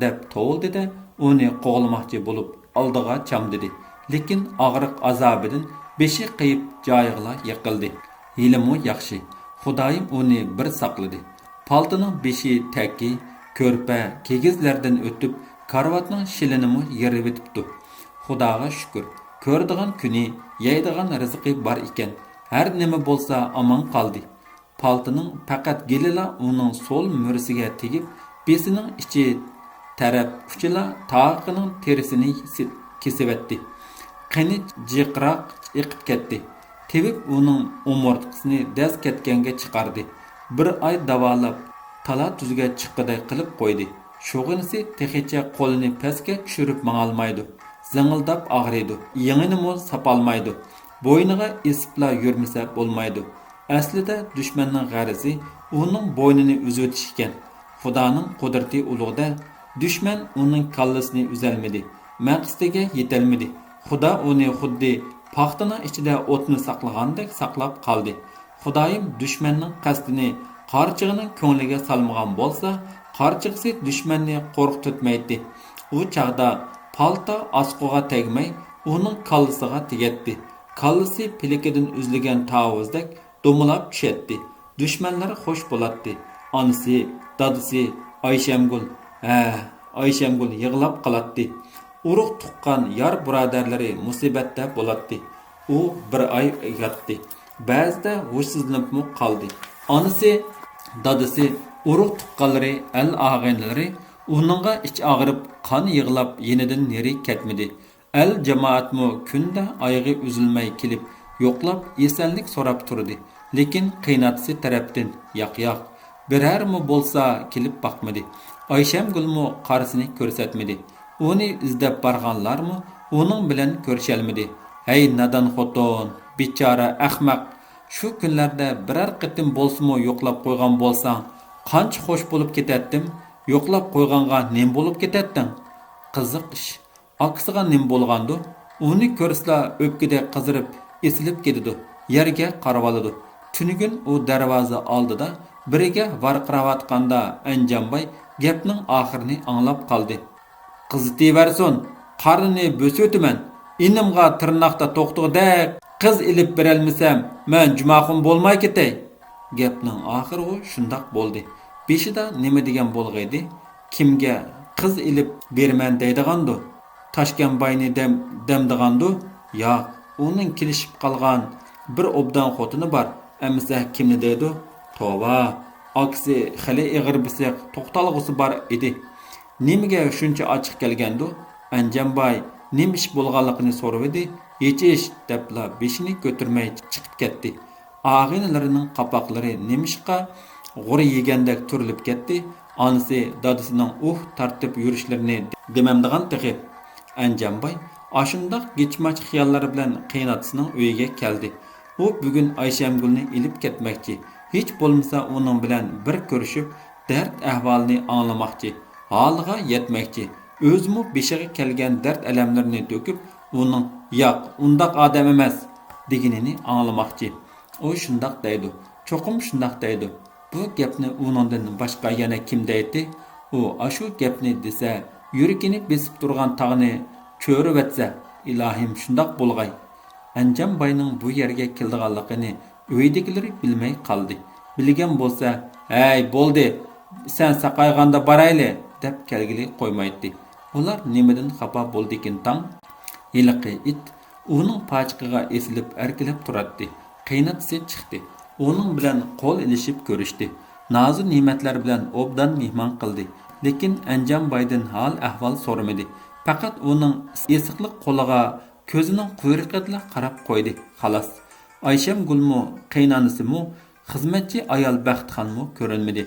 دەپ توۋلىدى-دە، ئۇنى قوغلىماقچى بولۇپ، ئالدىغا چامدىدى. لېكىن ئاغرىق ئازابىدىن بېشى قېيىپ جايىغىلا يىقىلدى. ھېلىمۇ ياخشى، خۇدايىم ئۇنى بىر ساقلىدى. پالتىنىڭ بېشى تەكى، كۆرپە، كىگىزلەردىن ئۆتۈپ، كارىۋاتنىڭ شىلىنىمۇ يېرىۋېتىپتۇ. خۇداغا شۈكۈر، كۆرىدىغان كۈنى، يەيدىغان رىزقى بار ئىكەن. ھەر نېمە بولسا ئامان قالدى. پالتىنىڭ پەقەت گېلىلا ئۇنىڭ سول مۈرىسىگە تېگىپ، بېسىنىڭ ئىچى تەرەپ ئۇچىلا تاقىنىڭ تېرىسىنى سى-، كېسىۋەتتى. قېنى جىقراق ئېقىپ كەتتى. تېۋىپ ئۇنىڭ ئومۇرتقىسىنى دەز كەتكەنگە چىقاردى. بىر ئاي داۋالاپ، تالا-تۈزگە چىققۇدەك قىلىپ قويدى. شۇغىنىسى تېخىچە قولىنى پەسكە چۈشۈرۈپ ماڭالمايدۇ. زىڭىلداپ ئاغرىيدۇ. يېڭىنىمۇ ساپالمايدۇ. بوينىغا ئېسىپلا يۈرمىسە بولمايدۇ. ئەسلىدە دۈشمەننىڭ غەرىزى ئۇنىڭ بوينىنى ئۈزۈۋېتىش ئىكەن. خۇدانىڭ قۇدرىتى ئۇلۇغ-دە، دۈشمەن ئۇنىڭ كاللىسىنى ئۈزەلمىدى، مەقسىتىگە يېتەلمىدى. خۇدا ئۇنى خۇددى پاختىنىڭ ئىچىدە ئوتنى ساقلىغاندەك ساقلاپ قالدى. خۇدايىم دۈشمەننىڭ قەستىنى قارچىغىنىڭ كۆڭلىگە سالمىغان بولسا، قارچىغىسى دۈشمەننى قورقۇتۇتمايتتى. ئۇ چاغدا پالتا ئاسقۇغا تەگمەي، ئۇنىڭ كاللىسىغا تېگەتتى. كاللىسى پىلىكىدىن ئۈزۈلگەن تاۋۇزدەك دومىلاپ چۈشەتتى. دۈشمەنلەر خوش بولاتتى. ئانىسى، دادىسى، ئايشەمگۈل، ھە، ئايشەمگۈل يىغلاپ قالاتتى. ئۇرۇق-تۇغقان، يار-بۇرادەرلىرى مۇسىبەتتە بولاتتى. ئۇ بىر ئاي ياتتى. بەزىدە ھوشسىزلىنىپمۇ قالدى. ئانىسى، دادىسى ئۇرۇق-تۇغقانلىرى، ئەل-ئاغىنىلىرى ئۇنىڭغا ئىچ ئاغرىپ، قان يىغلاپ، يېنىدىن نېرى كەتمىدى. ئەل-جامائەتمۇ كۈندە ئايىغى ئۈزۈلمەي كېلىپ يوقلاپ، ئېسەنلىك سوراپ تۇردى. لېكىن قېيىنئاتىسى تەرەپتىن ياق، ياق، بىرەرمۇ بولسا كېلىپ باقمىدى. ئايشەمگۈلمۇ قارىسىنى كۆرسەتمىدى. ئۇنى ئىزدەپ بارغانلارمۇ ئۇنىڭ بىلەن كۆرۈشەلمىدى. ھەي، نادان خوتۇن، بىچارە ئەخمەق! شۇ كۈنلەردە بىرەر قېتىم بولسىمۇ يوقلاپ قويغان بولساڭ، قانچە خوش بولۇپ كېتەتتىم! يوقلاپ قويغانغا نېمە بولۇپ كېتەتتىڭ؟ قىزىق ئىش. ئاكىسىغا نېمە بولغاندۇ؟ ئۇنى كۆرسىلا ئۆپكىدەك قىزىرىپ، ئېسىلىپ كېتىدۇ، يەرگە قارىۋالىدۇ. تۈنۈگۈن ئۇ دەرۋازا ئالدىدا بىرىگە ۋارقىراۋاتقاندا، ئەنجانباي گەپنىڭ ئاخىرىنى ئاڭلاپ قالدى. قىزىتىۋەرسۇن، قارنىنى بۆسۈۋېتىمەن. ئىنىمغا تىرناقتا توختىغۇدەك قىز ئېلىپ بېرەلمىسەم، مەن جۇماخۇن بولماي كېتەي. گەپنىڭ ئاخىرىغۇ شۇنداق بولدى. بېشىدا نېمە دېگەن بولغىيدى؟ كىمگە قىز ئېلىپ بېرىمەن دەيدىغاندۇ؟ تاشكەنباينى دەم-، دەمدىغاندۇ؟ ياق، ئۇنىڭ كېلىشىپ قالغان بىر ئوبدان خوتۇنى بار، ئەمىسە كىمنى دەيدۇ؟ توۋا، ئاكىسى خېلى ئېغىر بېسىق، توختالغۇسى بار ئىدى. نېمىگە شۇنچە ئاچچىق كەلگەندۇ؟ ئەنجانباي نېمە ئىش بولغانلىقىنى سورىۋىدى. ھېچ ئىش، دەپلا بېشىنى كۆتۈرمەي چىقىپ كەتتى. ئاغىنىلىرىنىڭ قاپاقلىرى نېمىشقا غۇر يېگەندەك تۈرۈلۈپ كەتتى. ئانىسى دادىسىنىڭ ئۇھ تارتىپ يۈرۈشلىرىنى دېمەمدىغان تېخى. ئەنجانباي ئاشۇنداق گىچماچ خىياللار بىلەن قېيىنئاتىسىنىڭ ئۆيىگە كەلدى. ئۇ بۈگۈن ئايشەمگۈلنى ئېلىپ كەتمەكچى. ھېچ بولمىسا ئۇنىڭ بىلەن بىر كۆرۈشۈپ، دەرد ئەھۋالىنى ئاڭلىماقچى، ھالىغا يەتمەكچى. ئۆزىمۇ بېشىغا كەلگەن دەرد-ئەلەملىرىنى تۆكۈپ، ئۇنىڭ «ياق، ئۇنداق ئادەم ئەمەس» دېگىنىنى ئاڭلىماقچى. ئۇ شۇنداق دەيدۇ، چوقۇم شۇنداق دەيدۇ. بۇ گەپنى ئۇنىڭدىن باشقا يەنە كىم دەيتتى؟ ئۇ ئاشۇ گەپنى دېسە، يۈرىكىنى بېسىپ تۇرغان تاغنى چۆرۈۋەتسە، ئىلاھىم، شۇنداق بولغاي. ئەنجانباينىڭ بۇ يەرگە كېلىدىغانلىقىنى ئۆيدىكىلىرى بىلمەي قالدى. بىلگەن بولسا، «ھەي، بولدى، سەن ساقايغاندا بارايلى» دەپ كەلگىلى قويمايتتى. ئۇلار نېمىدىن خاپا بولدىكىن تاڭ؟ ھېلىقى ئىت ئۇنىڭ پاچىقىغا ئېسىلىپ ئەركىلەپ تۇراتتى. قېيىنئاتىسى چىقتى. ئۇنىڭ بىلەن قول ئېلىشىپ كۆرۈشتى. نازۇ-نېمەتلەر بىلەن ئوبدان مېھمان قىلدى. لېكىن ئەنجانبايدىن ھال-ئەھۋال سورىمىدى. پەقەت ئۇنىڭ ئېسىقلىق قولىغا كۆزىنىڭ قۇيرۇقىدىلا قاراپ قويدى، خالاس. ئايشەمگۈلمۇ، قېيىنئانىسىمۇ، خىزمەتچى ئايال بەختىخانمۇ كۆرۈنمىدى.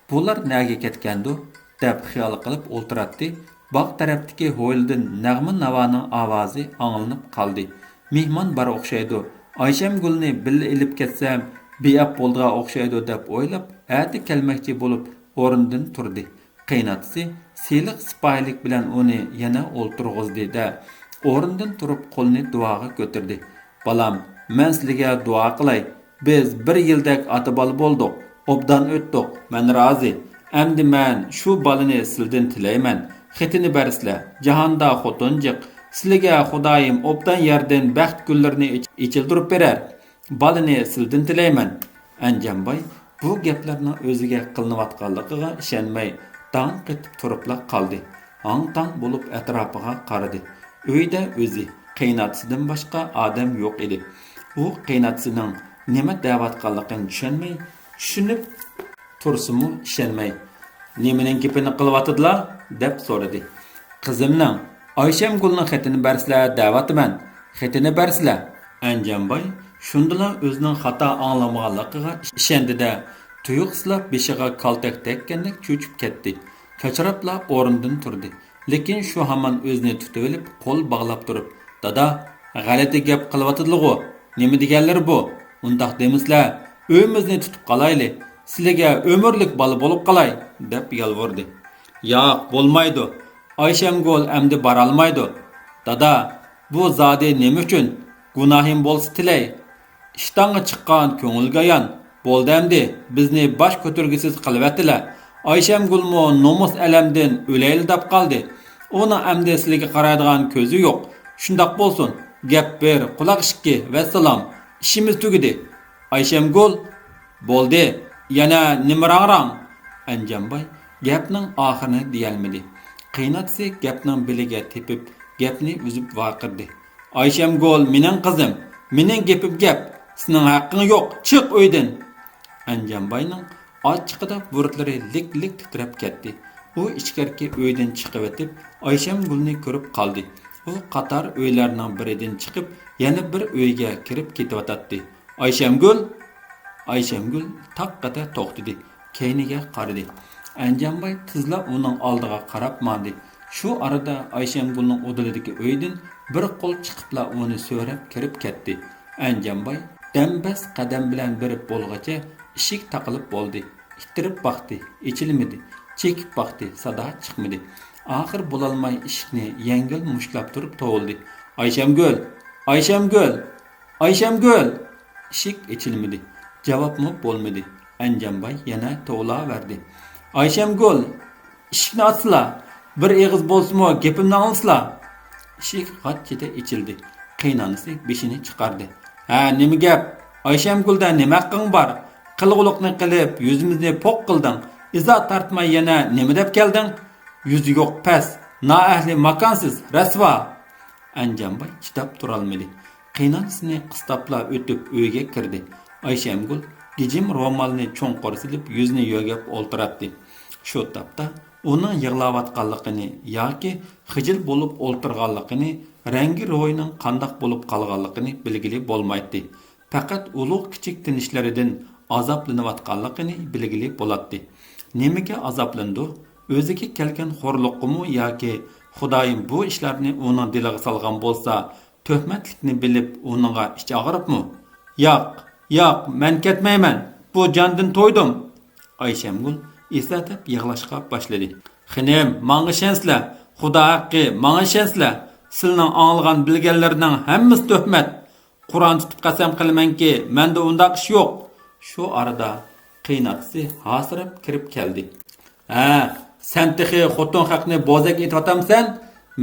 بۇلار نەگە كەتكەندۇ؟ دەپ خىيال قىلىپ ئولتۇراتتى. باغ تەرەپتىكى ھويلىدىن نەغمە-ناۋانىڭ ئاۋازى ئاڭلىنىپ قالدى. مېھمان بار ئوخشايدۇ. ئايشەمگۈلنى بىللە ئېلىپ كەتسەم، بىئەپ بولىدىغان ئوخشايدۇ، دەپ ئويلاپ، ئەتە كەلمەكچى بولۇپ ئورنىدىن تۇردى. قېيىنئاتىسى سىلىق سىپايىلىك بىلەن ئۇنى يەنە ئولتۇرغۇزدى-دە، ئورنىدىن تۇرۇپ قولىنى دۇئاغا كۆتۈردى. «بالام، مەن سىلىگە دۇئا قىلاي. بىز بىر يىلدەك ئاتا-بالا بولدۇق، ئوبدان ئۆتتۇق، مەن رازى. ئەمدى مەن شۇ بالىنى سىلىدىن تىلەيمەن، خېتىنى بەرسىلە، جاھاندا خوتۇن جىق. سىلىگە خۇدايىم ئوبدان يەردىن بەخت گۈللىرىنى ئېچ-، ئېچىلدۇرۇپ بېرەر. بالىنى سىلىدىن تىلەيمەن.» ئەنجانباي بۇ گەپلەرنىڭ ئۆزىگە قىلىنىۋاتقانلىقىغا ئىشەنمەي، داڭ قېتىپ تۇرۇپلا قالدى. ھاڭ-تاڭ بولۇپ ئەتراپىغا قارىدى. ئۆيدە ئۆزى، قېيىنئاتىسىدىن باشقا ئادەم يوق ئىدى. ئۇ قېيىنئاتىسىنىڭ نېمە دەۋاتقانلىقىنى چۈشەنمەي، چۈشىنىپ تۇرسىمۇ ئىشەنمەي، «نېمىنىڭ گېپىنى قىلىۋاتىدىلا؟» دەپ سورىدى. «قىزىمنىڭ، ئايشەمگۈلنىڭ خېتىنى بەرسىلە دەۋاتىمەن، خېتىنى بەرسىلە.» ئەنجانباي شۇندىلا ئۆزىنىڭ خاتا ئاڭلىمىغانلىقىغا ئىشەندى-دە، تۇيۇقسىزلا بېشىغا كالتەك تەگكەندەك چۆچۈپ كەتتى. چاچراپلا ئورنىدىن تۇردى. لېكىن شۇ ھامان ئۆزىنى تۇتۇۋېلىپ، قول باغلاپ تۇرۇپ، «دادا، غەلىتە گەپ قىلىۋاتىدىلىغۇ؟ نېمە دېگەنلىرى بۇ؟ ئۇنداق دېمىسىلە، ئۆيىمىزنى تۇتۇپ قالايلى، سىلىگە ئۆمۈرلۈك بالا بولۇپ قالاي!» دەپ يالۋۇردى. «ياق، بولمايدۇ. ئايشەمگۈل ئەمدى بارالمايدۇ. دادا، بۇ زادى نېمە ئۈچۈن؟ گۇناھىم بولسا تىلەي.» «ئىشتانغا چىققان كۆڭۈلگە ئايان. بولدى ئەمدى، بىزنى باش كۆتۈرگۈسىز قىلىۋەتتىلە. ئايشەمگۈلمۇ نومۇس ئەلەمدىن ئۆلەيلا دەپ قالدى. ئۇنىڭ ئەمدى سىلىگە قارايدىغان كۆزى يوق. شۇنداق بولسۇن. گەپ بىر، قۇلاق ئىككى، ۋەسسالام. ئىشىمىز تۈگىدى.» «ئايشەمگۈل!» «بولدى، يەنە نېمە راڭ-راڭ؟» ئەنجانباي گەپنىڭ ئاخىرىنى دېيەلمىدى. قېيىنئاتىسى گەپنىڭ بېلىگە تېپىپ، گەپنى ئۈزۈپ ۋارقىرىدى. «ئايشەمگۈل مېنىڭ قىزىم، مېنىڭ گېپىم گەپ، سېنىڭ ھەققىڭ يوق، چىق ئۆيدىن!» ئەنجانباينىڭ ئاچچىقىدا بۇرۇتلىرى لىك-لىك تىترەپ كەتتى. ئۇ ئىچكىرىكى ئۆيدىن چىقىۋېتىپ، ئايشەمگۈلنى كۆرۈپ قالدى. ئۇ قاتار ئۆيلەرنىڭ بىرىدىن چىقىپ، يەنە بىر ئۆيگە كىرىپ كېتىۋاتاتتى. ئايشەمگۈل! ئايشەمگۈل تاققىدە توختىدى. كەينىگە قارىدى. ئەنجانباي تېزلا ئۇنىڭ ئالدىغا قاراپ ماڭدى. شۇ ئارىدا ئايشەمگۈلنىڭ ئۇدۇلىدىكى ئۆيدىن بىر قول چىقىپلا ئۇنى سۆرەپ كىرىپ كەتتى. ئەنجانباي دەمبەس قەدەم بىلەن بېرىپ بولغىچە ئىشىك تاقىلىپ بولدى. ئىتتىرىپ باقتى، ئېچىلمىدى. چېكىپ باقتى، سادا چىقمىدى. ئاخىر بولالماي ئىشىكنى يەڭگىل مۇشتلاپ تۇرۇپ توۋلىدى. ئايشەمگۈل! ئايشەمگۈل! ئايشەمگۈل! ئىشىك ئېچىلمىدى. جاۋابمۇ بولمىدى. ئەنجانباي يەنە توۋلاۋەردى. ئايشەمگۈل! ئىشىكنى ئاچسىلا! بىر ئېغىز بولسىمۇ گېپىمنى ئاڭلىسىلا! ئىشىك غاچچىدە ئېچىلدى. قېيىنئانىسى بېشىنى چىقاردى. ھە، نېمە گەپ؟ ئايشەمگۈلدە نېمە ھەققىڭ بار؟ قىلغۇلۇقنى قىلىپ، يۈزىمىزنى پوق قىلدىڭ. ئىزا تارتماي يەنە نېمە دەپ كەلدىڭ؟ يۈزى يوق پەس، نائەھلى ماكانسىز، رەسۋا! ئەنجانباي چىداپ تۇرالمىدى. قېيىنئانىسىنى قىستاپلا ئۆتۈپ ئۆيگە كىردى. ئايشەمگۈل گىجىم رومالنى چوڭقۇر سېلىپ يۈزىنى يۆگەپ ئولتۇراتتى. شۇ تاپتا ئۇنىڭ يىغلاۋاتقانلىقىنى ياكى خىجىل بولۇپ ئولتۇرغانلىقىنى، رەڭگى روھىنىڭ قانداق بولۇپ قالغانلىقىنى بىلگىلى بولمايتتى. پەقەت ئۇلۇغ كىچىك تىنىشلىرىدىن ئازابلىنىۋاتقانلىقىنى بىلگىلى بولاتتى. نېمىگە ئازابلىنىدۇ؟ ئۆزىگە كەلگەن خورلۇققىمۇ ياكى خۇدايىم بۇ ئىشلارنى ئۇنىڭ دىلىغا سالغان بولسا، تۆھمەتلىكنى بىلىپ ئۇنىڭغا ئىچ ئاغرىپمۇ؟ ياق، ياق، مەن كەتمەيمەن، بۇ جاندىن تويدۇم! ئايشەمگۈل ئېسەدەپ يىغلاشقا باشلىدى. خېنىم، ماڭا ئىشەنسىلە، خۇدا ھەققى، ماڭا ئىشەنسىلە! سىلىنىڭ ئاڭلىغان بىلگەنلىرىنىڭ ھەممىسى تۆھمەت! قۇرئان تۇتۇپ قەسەم قىلىمەنكى، مەندە ئۇنداق ئىش يوق! شۇ ئارىدا قېيىنئاتىسى ھاسىراپ كىرىپ كەلدى. ھە، سەن تېخى خوتۇن ھەقنى بوزەك ئېتىۋاتامسەن؟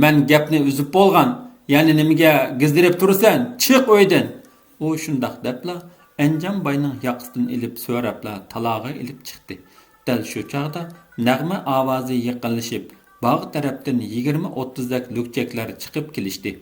مەن گەپنى ئۈزۈپ بولغان. يەنە نېمىگە گىزىرىپ تۇرىسەن؟ چىق ئۆيدىن! ئۇ شۇنداق دەپلا ئەنجان باينىڭ ياقىسىدىن ئېلىپ سۆرەپلا تالاغا ئېلىپ چىقتى. دەل شۇ چاغدا نەغمە ئاۋازى يېقىنلىشىپ، باغ تەرەپتىن يىگىرمە ئوتتۇزدەك لۈكچەكلەر چىقىپ كېلىشتى.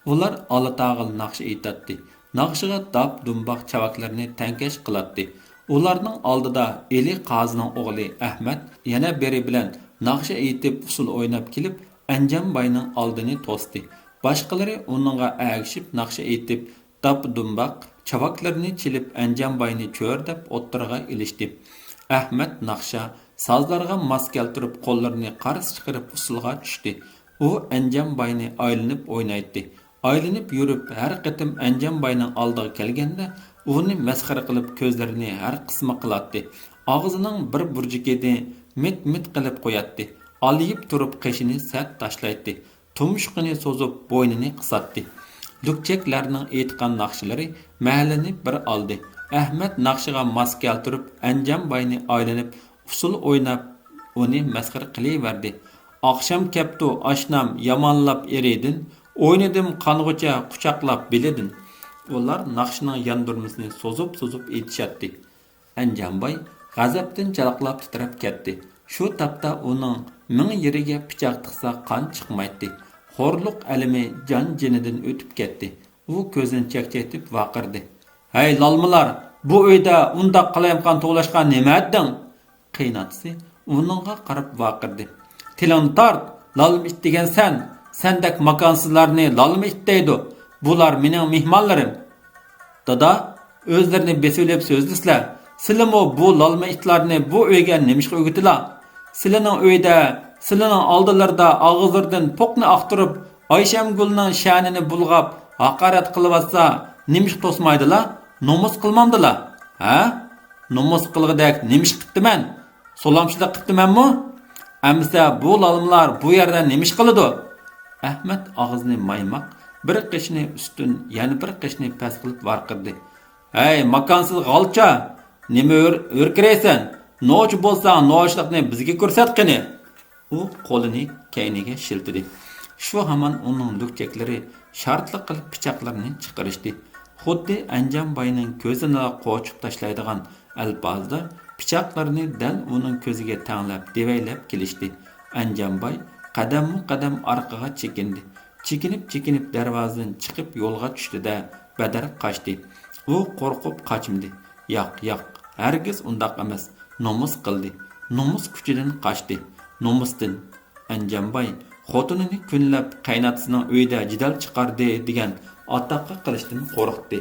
ئۇلار ئالا تاغىل ناخشا ئېيتاتتى. ناخشىغا داپ-دۇمباق چاۋاكلىرىنى تەڭكەش قىلاتتى. ئۇلارنىڭ ئالدىدا ئېلى قازىنىڭ ئوغلى ئەھمەت يەنە بىرى بىلەن ناخشا ئېيتىپ، ئۇسسۇل ئويناپ كېلىپ، ئەنجان باينىڭ ئالدىنى توستى. باشقىلىرى ئۇنىڭغا ئەگىشىپ ناخشا ئېيتىپ، داپ-دۇمباق چاۋاكلىرىنى چېلىپ، ئەنجان باينى چۆرىدەپ ئوتتۇرىغا ئېلىشتى. ئەھمەت ناخشا، سازلارغا ماس كەلتۈرۈپ، قوللىرىنى قارس چىقىرىپ ئۇسسۇلغا چۈشتى. ئۇ ئەنجان باينى ئايلىنىپ ئوينايتتى. ئايلىنىپ يۈرۈپ، ھەر قېتىم ئەنجان باينىڭ ئالدىغا كەلگەندە، ئۇنى مەسخىرە قىلىپ، كۆزلىرىنى ھەر قىسما قىلاتتى. ئاغزىنىڭ بىر بۇرجىكىنى مىت-مىت قىلىپ قوياتتى. ئالىيىپ تۇرۇپ، قېشىنى سەت تاشلايتتى. تۇمشۇقىنى سوزۇپ، بوينىنى قىساتتى. لۈكچەكلەرنىڭ ئېيتقان ناخشىلىرى مەھەللىنى بىر ئالدى. ئەھمەت ناخشىغا ماس كەلتۈرۈپ، ئەنجان باينى ئايلىنىپ، ئۇسسۇل ئويناپ، ئۇنى مەسخىرە قىلىۋەردى. ئاخشام كەپتۇ ئاشنام يامانلاپ ئېرىدىن، ئوينىدىم قانغۇچە قۇچاقلاپ بېلىدىن. ئۇلار ناخشىنىڭ ياندۇرمىسىنى سوزۇپ-سوزۇپ ئېيتىشاتتى. ئەنجانباي غەزەپتىن جالاقلاپ تىترەپ كەتتى. شۇ تاپتا ئۇنىڭ مىڭ يېرىگە پىچاق تىقسا قان چىقمايتتى. خورلۇق ئەلىمى جان-جېنىدىن ئۆتۈپ كەتتى. ئۇ كۆزىنى چەكچەيتىپ ۋارقىرىدى. ھەي، لالمىلار، بۇ ئۆيدە ئۇنداق قالايمىقان توۋلاشقا نېمە ئەتتىڭ؟ قېيىنئاتىسى ئۇنىڭغا قاراپ ۋارقىرىدى. تىلىڭنى تارت، لالما ئىت دېگەن سەن، سەندەك ماكانسىزلارنى لالما ئىت دەيدۇ. بۇلار مېنىڭ مېھمانلىرىم. دادا، ئۆزلىرىنى بېسىۋېلىپ سۆزلىسىلە. سىلىمۇ بۇ لالما ئىتلارنى بۇ ئۆيگە نېمىشقا ئۆگىتىلا؟ سىلىنىڭ ئۆيىدە، سىلىنىڭ ئالدىلىرىدا ئاغزىلىرىدىن پوقنى ئاقتۇرۇپ، ئايشەمگۈلنىڭ شەنىنى بۇلغاپ، ھاقارەت قىلىۋاتسا، نېمىشقا توسمايدىلا؟ نومۇس قىلمامدىلا؟ ھە؟ نومۇس قىلغۇدەك نېمە ئىش قىپتىمەن؟ سولامچىلىق قىپتىمەنمۇ؟ ئەمىسە بۇ لالمىلار بۇ يەردە نېمە ئىش قىلىدۇ؟ ئەھمەت ئاغزىنى مايماق، بىر قېشىنى ئۈستۈن، يەنە بىر قېشىنى پەس قىلىپ ۋارقىرىدى. ھەي، ماكانسىز غالچا! نېمە ھۆر-، ھۆركىرەيسەن؟ نوچى بولساڭ، نوچىلىقنى بىزگە كۆرسەت قېنى! ئۇ قولىنى كەينىگە شىلتىدى. شۇ ھامان ئۇنىڭ لۈكچەكلىرى شارتلىق قىلىپ پىچاقلىرىنى چىقىرىشتى. خۇددى ئەنجان باينىڭ كۆزىنىلا قوچۇپ تاشلايدىغان ئەلپازدا پىچاقلىرىنى دەل ئۇنىڭ كۆزىگە تەڭلەپ دېۋەيلەپ كېلىشتى. ئەنجان باي قەدەممۇ قەدەم ئارقىغا چېكىندى. چېكىنىپ-چېكىنىپ دەرۋازىدىن چىقىپ يولغا چۈشتى-دە، بەدەر قاچتى. ئۇ قورقۇپ قاچمىدى. ياق، ياق، ھەرگىز ئۇنداق ئەمەس. نومۇس قىلدى. نومۇس كۈچىدىن قاچتى. نومۇستىن. ئەنجانباي خوتۇنىنى كۈنلەپ قەيناتىسىنىڭ ئۆيىدە جېدەل چىقاردى دېگەن ئاتاققا قېلىشتىن قورقتى.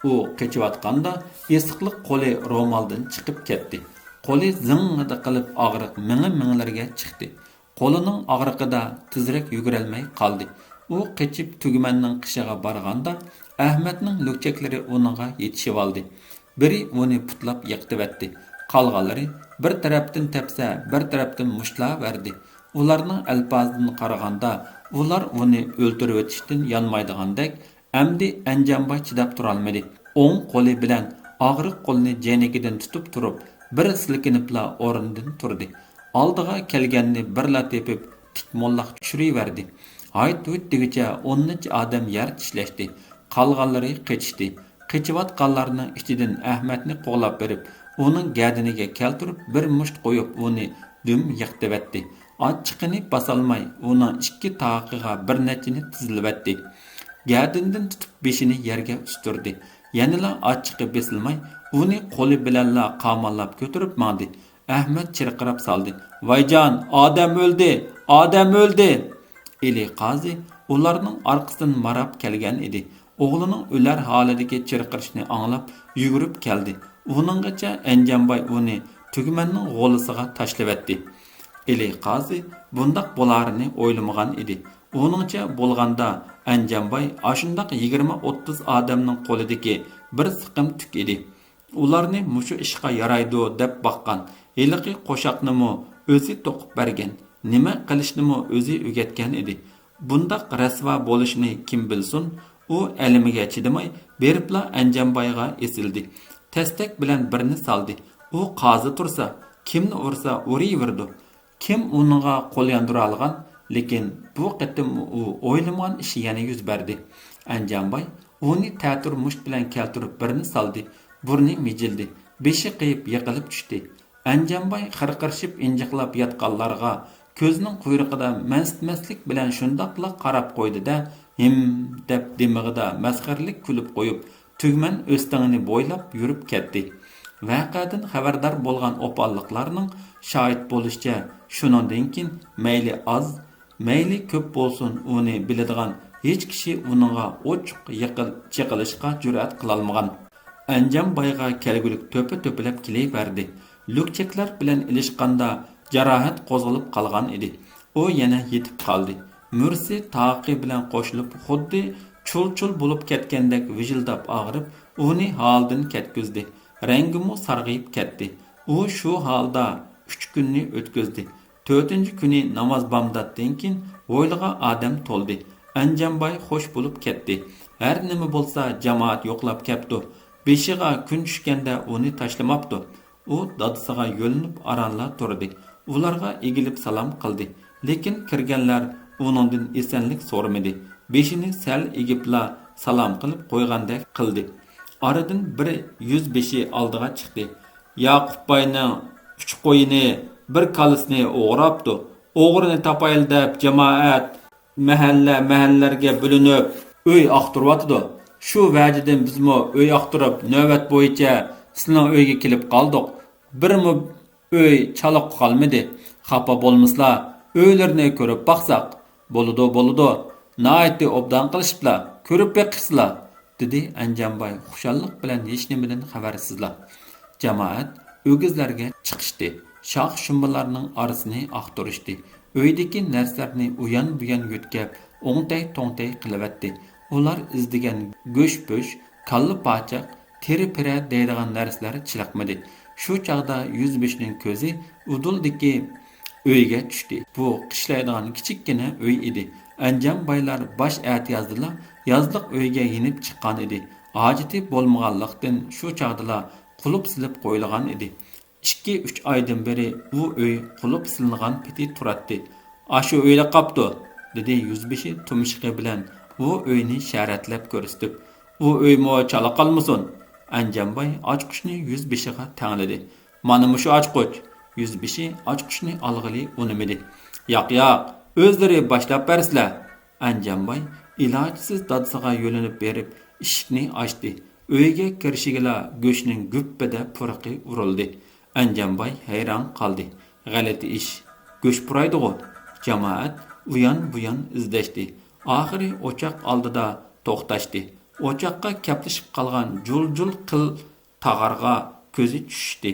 ئۇ قېچىۋاتقاندا ئېسىقلىق قولى رومالدىن چىقىپ كەتتى. قولى زىڭڭىدە قىلىپ ئاغرىق مېڭە-مېڭىلىرىگە چىقتى. قولىنىڭ ئاغرىقىدا تېزرەك يۈگۈرەلمەي قالدى. ئۇ قېچىپ تۈگمەننىڭ قېشىغا بارغاندا، ئەھمەتنىڭ لۈكچەكلىرى ئۇنىڭغا يېتىشىۋالدى. بىرى ئۇنى پۇتلاپ يىقىتىۋەتتى. قالغانلىرى بىر تەرەپتىن تەپسە، بىر تەرەپتىن مۇشتلاۋەردى. ئۇلارنىڭ ئەلپازىدىن قارىغاندا، ئۇلار ئۇنى ئۆلتۈرۈۋېتىشتىن يانمايدىغاندەك، ئەمدى ئەنجانباي چىداپ تۇرالمىدى. ئوڭ قولى بىلەن ئاغرىق قولىنى جەينىكىدىن تۇتۇپ تۇرۇپ، بىر سىلكىنىپلا ئورنىدىن تۇردى. ئالدىغا كەلگەننى بىرلا تېپىپ، تىك موللاق چۈشۈرۈۋەردى. ھايت-ھۇيت دېگۈچە ئون نەچچە ئادەم يەر چىشلەشتى. قالغانلىرى قېچىشتى. قېچىۋاتقانلارنىڭ ئىچىدىن ئەھمەتنى قوغلاپ بېرىپ، ئۇنىڭ گەدىنىگە كەلتۈرۈپ، بىر مۇشت قويۇپ، ئۇنى دۈم يىقىتىۋەتتى. ئاچچىقىنى باسالماي، ئۇنىڭ ئىككى تاقىغا بىر نەچچىنى تىزلىۋەتتى. گەدىنىدىن تۇتۇپ بېشىنى يەرگە ئۇستۇردى. يەنىلا ئاچچىقى بېسىلماي، ئۇنى قولى بىلەنلا قاماللاپ كۆتۈرۈپ ماڭدى. ئەھمەت چىرقىراپ سالدى. ۋايجان، ئادەم ئۆلدى! ئادەم ئۆلدى! ئېلى قازى ئۇلارنىڭ ئارقىسىدىن ماراپ كەلگەن ئىدى. ئوغلىنىڭ ئۆلەر ھالىدىكى چىرقىرىشنى ئاڭلاپ يۈگۈرۈپ كەلدى. ئۇنىڭغىچە ئەنجانباي ئۇنى تۈگمەننىڭ غولىسىغا تاشلىۋەتتى. ئېلى قازى بۇنداق بولارىنى ئويلىمىغان ئىدى. ئۇنىڭچە بولغاندا، ئەنجانباي ئاشۇنداق يىگىرمە ئوتتۇز ئادەمنىڭ قولىدىكى بىر سىقىم تۈك ئىدى. ئۇلارنى مۇشۇ ئىشقا يارايدۇ دەپ باققان، ھېلىقى قوشاقنىمۇ ئۆزى توقۇپ بەرگەن، نېمە قىلىشنىمۇ ئۆزى ئۆگەتكەن ئىدى. بۇنداق رەسۋا بولۇشنى كىم بىلسۇن؟ ئۇ ئەلىمىگە چىدىماي، بېرىپلا ئەنجانبايغا ئېسىلدى. تەستەك بىلەن بىرنى سالدى. ئۇ قازى تۇرسا، كىمنى ئۇرسا ئۇرۇۋېرىدۇ. كىم ئۇنىڭغا قول ياندۇرالىغان؟ لېكىن بۇ قېتىم ئۇ ئويلىمىغان ئىش يەنە يۈز بەردى. ئەنجانباي ئۇنى تەتۈر مۇشت بىلەن كەلتۈرۈپ بىرنى سالدى. بۇرنى مىجىلدى. بېشى قېيىپ يىقىلىپ چۈشتى. ئەنجانباي خىرقىرىشىپ ئىنجىقلاپ ياتقانلارغا، كۆزىنىڭ قۇيرۇقىدا مەنسىتمەسلىك بىلەن شۇنداقلا قاراپ قويدى-دە، ھىم دەپ دىمىقىدا مەسخىرىلىك كۈلۈپ قويۇپ، تۈگمەن ئۆستىڭىنى بويلاپ يۈرۈپ كەتتى. ۋەقەدىن خەۋەردار بولغان ئوپاللىقلارنىڭ شاھىت بولۇشىچە، شۇنىڭدىن كېيىن مەيلى ئاز، مەيلى كۆپ بولسۇن، ئۇنى بىلىدىغان ھېچ كىشى ئۇنىڭغا ئوچۇق يېقىل-، چېقىلىشقا جۈرئەت قىلالمىغان. ئەنجانبايغا كەلگۈلۈك تۆپە-تۆپىلەپ كېلىۋەردى. لۈكچەكلەر بىلەن ئېلىشقاندا جاراھەت قوزغىلىپ قالغان ئىدى. ئۇ يەنە يېتىپ قالدى. مۈرىسى تاقى بىلەن قوشۇلۇپ، خۇددى چۇل-چۇل بولۇپ كەتكەندەك ۋىژىلداپ ئاغرىپ، ئۇنى ھالىدىن كەتكۈزدى. رەڭگىمۇ سارغىيىپ كەتتى. ئۇ شۇ ھالدا ئۈچ كۈننى ئۆتكۈزدى. تۆتىنچى كۈنى ناماز بامداتتىن كېيىن ھويلىغا ئادەم تولدى. ئەنجانباي خوش بولۇپ كەتتى. ھەر نېمە بولسا، جامائەت يوقلاپ كەپتۇ. بېشىغا كۈن چۈشكەندە ئۇنى تاشلىماپتۇ. ئۇ دادىسىغا يۆلىنىپ ئارانلا تۇردى. ئۇلارغا ئېگىلىپ سالام قىلدى. لېكىن كىرگەنلەر ئۇنىڭدىن ئېسەنلىك سورىمىدى. بېشىنى سەل ئېگىپلا سالام قىلىپ قويغاندەك قىلدى. ئارىدىن بىر يۈزبېشى ئالدىغا چىقتى. ياقۇپ باينىڭ ئۈچ قويىنى، بىر كالىسىنى ئوغراپتۇ. ئوغرىنى تاپايلى دەپ جامائەت مەھەللە، مەھەللىلەرگە بۆلۈنۈپ، ئۆي ئاختۇرۇۋاتىدۇ. شۇ ۋەجىدىن بىزمۇ ئۆي ئاختۇرۇپ، نۆۋەت بويىچە سىلىنىڭ ئۆيىگە كېلىپ قالدۇق. بىرمۇ ئۆي چالا قالمىدى. خاپا بولمىسىلا، ئۆيلىرىنى كۆرۈپ باقساق. بولىدۇ، بولىدۇ. ناھايىتى ئوبدان قىلىشىپلا، كۆرۈپ بېقىپسىلا. دېدى ئەنجانباي خۇشاللىق بىلەن ھېچنېمىدىن خەۋەرسىزلا. جامائەت ئۆگزىلەرگە چىقىشتى. شاخ-شۇمبىلارنىڭ ئارىسىنى ئاختۇرۇشتى. ئۆيدىكى نەرسىلەرنى ئۇيان-بۇيان يۆتكەپ، ئوڭتەي-توڭتەي قىلىۋەتتى. ئۇلار ئىزدىگەن گۆش-پۆش، كاللا-پاچاق، تېرە-پىرە دەيدىغان نەرسىلەر چېلىقمىدى. شۇ چاغدا يۈزبېشىنىڭ كۆزى ئۇدۇلدىكى ئۆيگە چۈشتى. بۇ قىشلايدىغان كىچىككىنە ئۆي ئىدى. ئەنجانبايلار باش ئەتىيازدىلا يازلىق ئۆيگە يېنىپ چىققان ئىدى. ھاجىتى بولمىغانلىقتىن، شۇ چاغدىلا قۇلۇپ سېلىپ قويۇلغان ئىدى. ئىككى-ئۈچ ئايدىن بېرى ئۇ ئۆي قۇلۇپ سېلىنغان پېتى تۇراتتى. «ئاشۇ ئۆيلا قاپتۇ»، دېدى يۈزبېشى تۇمشۇقى بىلەن ئۇ ئۆينى شەرەتلەپ كۆرسىتىپ. «ئۇ ئۆيمۇ چالا قالمىسۇن.» ئەنجانباي ئاچقۇچنى يۈزبېشىغا تەڭلىدى. «مانا مۇشۇ ئاچقۇچ.» يۈزبېشى ئاچقۇچنى ئالغىلى ئۇنىمىدى. «ياق، ياق، ئۆزلىرى باشلاپ بەرسىلە.» ئەنجانباي ئىلاجسىز دادىسىغا يۆلىنىپ بېرىپ، ئىشىكنى ئاچتى. ئۆيگە كىرىشىگىلا گۆشنىڭ گۈپپىدە پۇرىقى ئۇرۇلدى. ئەنجانباي ھەيران قالدى. غەلىتە ئىش. گۆش پۇرايدىغۇ؟ جامائەت ئۇيان-بۇيان ئىزدەشتى. ئاخىرى ئوچاق ئالدىدا توختاشتى. ئوچاققا كەپلىشىپ قالغان جۇل-جۇل قىل تاغارغا كۆزى چۈشتى.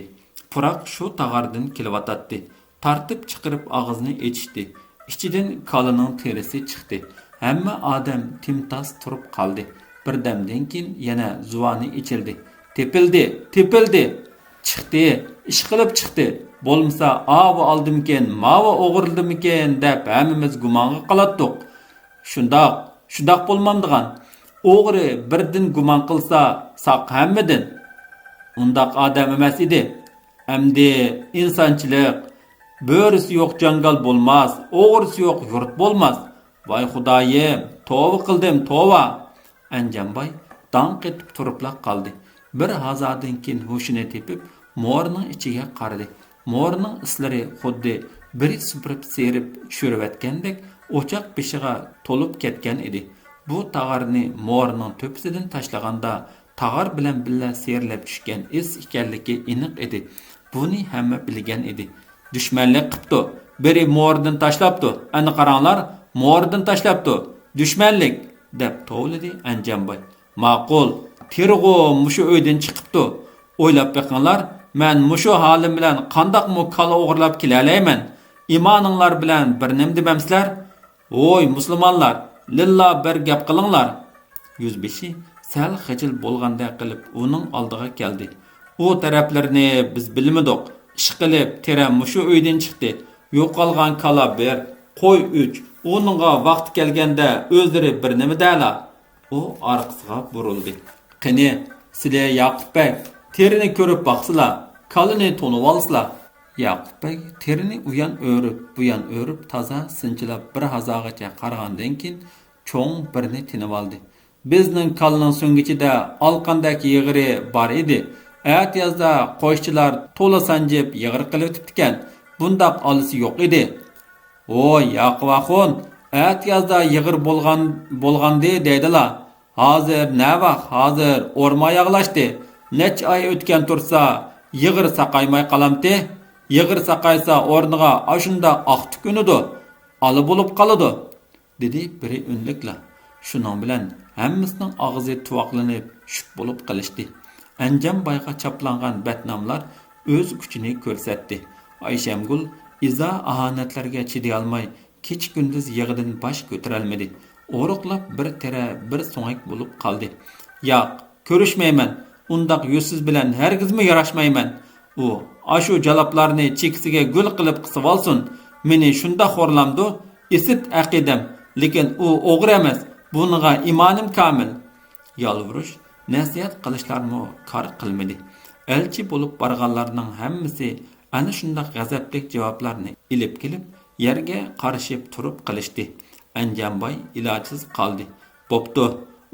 پۇراق شۇ تاغاردىن كېلىۋاتاتتى. تارتىپ چىقىرىپ ئاغزىنى ئېچىشتى. ئىچىدىن كالىنىڭ تېرىسى چىقتى. ھەممە ئادەم تىمتاس تۇرۇپ قالدى. بىردەمدىن كېيىن يەنە زۇۋانى ئېچىلدى. تېپىلدى! تېپىلدى! چىقتى! ئىشقىلىپ چىقتى! بولمىسا ئاۋۇ ئالدىمىكىن، ماۋۇ ئوغرىلىدىمىكىن دەپ ھەممىمىز گۇمانغا قالاتتۇق. شۇنداق، شۇنداق بولمامدىغان. ئوغرى بىردىن گۇمان قىلسا، ساق ھەممىدىن. ئۇنداق ئادەم ئەمەس ئىدى. ئەمدى ئىنسانچىلىق، بۆرىسى يوق جاڭگال بولماس، ئوغرىسى يوق يۇرت بولماس. ۋاي خۇدايىم، توۋا قىلدىم، توۋا! ئەنجانباي داڭ قېتىپ تۇرۇپلا قالدى. بىر ھازادىن كېيىن ھوشىنى تېپىپ، مورىنىڭ ئىچىگە قارىدى. مورىنىڭ ئىسلىرى خۇددى بىرى سۈپۈرۈپ سىيرىپ چۈشۈرۈۋەتكەندەك ئوچاق بېشىغا تولۇپ كەتكەن ئىدى. بۇ تاغارنى مورىنىڭ تۆپىسىدىن تاشلىغاندا، تاغار بىلەن بىللە سىيرىلىپ چۈشكەن ئىس ئىكەنلىكى ئېنىق ئىدى. بۇنى ھەممە بىلگەن ئىدى. دۈشمەنلىك قىپتۇ، بىرى مورىدىن تاشلاپتۇ، ئەنە قاراڭلار، مورىدىن تاشلاپتۇ، دۈشمەنلىك، دەپ توۋلىدى ئەنجانباي. ماقۇل، تېرىغۇ مۇشۇ ئۆيدىن چىقىپتۇ. ئويلاپ بېقىڭلار، مەن مۇشۇ ھالىم بىلەن قانداقمۇ كالا ئوغرىلاپ كېلەلەيمەن؟ ئىمانىڭلار بىلەن بىر نېمە دېمەمسىلەر؟ ۋوي مۇسۇلمانلار، لىللا بىر گەپ قىلىڭلار! يۈزبېشى سەل خىجىل بولغاندەك قىلىپ ئۇنىڭ ئالدىغا كەلدى. ئۇ تەرەپلىرىنى بىز بىلمىدۇق. ئىشقىلىپ تېرە مۇشۇ ئۆيدىن چىقتى. يوقالغان كالا بىر، قوي ئۈچ. ئۇنىڭغا ۋاقتى كەلگەندە ئۆزلىرى بىر نېمە دەلا. ئۇ ئارقىسىغا بۇرۇلدى. قېنى، سىلى ياقۇپ بەگ، تېرىنى كۆرۈپ باقسىلا، كالىنى تونۇۋالسىلا. ياقۇپ بەگ تېرىنى ئۇيان ئۆرۈپ، بۇيان ئۆرۈپ، تازا سىنچىلاپ بىر ھازاغىچە قارىغاندىن كېيىن، چوڭ بىرنى تېنىۋالدى. بىزنىڭ كالىنىڭ سۆڭگىچىدە ئالقاندەك يىغىرى بار ئىدى. ئەتىيازدا قوشچىلار تولا سانجىپ يىغىر قىلىۋېتىپتىكەن. بۇنداق ئالىسى يوق ئىدى. ۋوي، ياقۇپ ئاخۇن، ئەتىيازدا يىغىر بولغان، بولغانىدى دەيدىلا. ھازىر نەۋاق، ھازىر ئورما ياغلاشتى. نەچچە ئاي ئۆتكەن تۇرسا، يىغىر ساقايماي قالامتى؟ يىغىر ساقايسا، ئورنىغا ئاشۇنداق ئاق تۈك ئۈنىدۇ. ئالا بولۇپ قالىدۇ. دېدى بىرى ئۈنلۈكلا. شۇنىڭ بىلەن ھەممىسىنىڭ ئاغزى تۇۋاقلىنىپ، شۈك بولۇپ قېلىشتى. ئەنجان بايغا چاپلانغان بەتناملار ئۆز كۈچىنى كۆرسەتتى. ئايشەمگۈل ئىزا-ئاھانەتلەرگە چىدىيالماي، كېچە-كۈندۈز يىغىدىن باش كۆتۈرەلمىدى. ئورۇقلاپ بىر تېرە، بىر سۆڭەك بولۇپ قالدى. ياق، كۆرۈشمەيمەن. ئۇنداق يۈزسىز بىلەن ھەرگىزمۇ ياراشمايمەن. ئۇ ئاشۇ جالاپلارنى چېكىسىگە گۈل قىلىپ قىسىۋالسۇن. مېنى شۇنداق خورلامدۇ، ئىسىت ئەقىدەم. لېكىن ئۇ ئوغرى ئەمەس. بۇنىڭغا ئىمانىم كامىل. يالۋۇرۇش، نەسىھەت قىلىشلارمۇ كار قىلمىدى. ئەلچى بولۇپ بارغانلارنىڭ ھەممىسى ئەنە شۇنداق غەزەپلىك جاۋابلارنى ئېلىپ كېلىپ، يەرگە قارىشىپ تۇرۇپ قېلىشتى. ئەنجانباي ئىلاجسىز قالدى. بوپتۇ،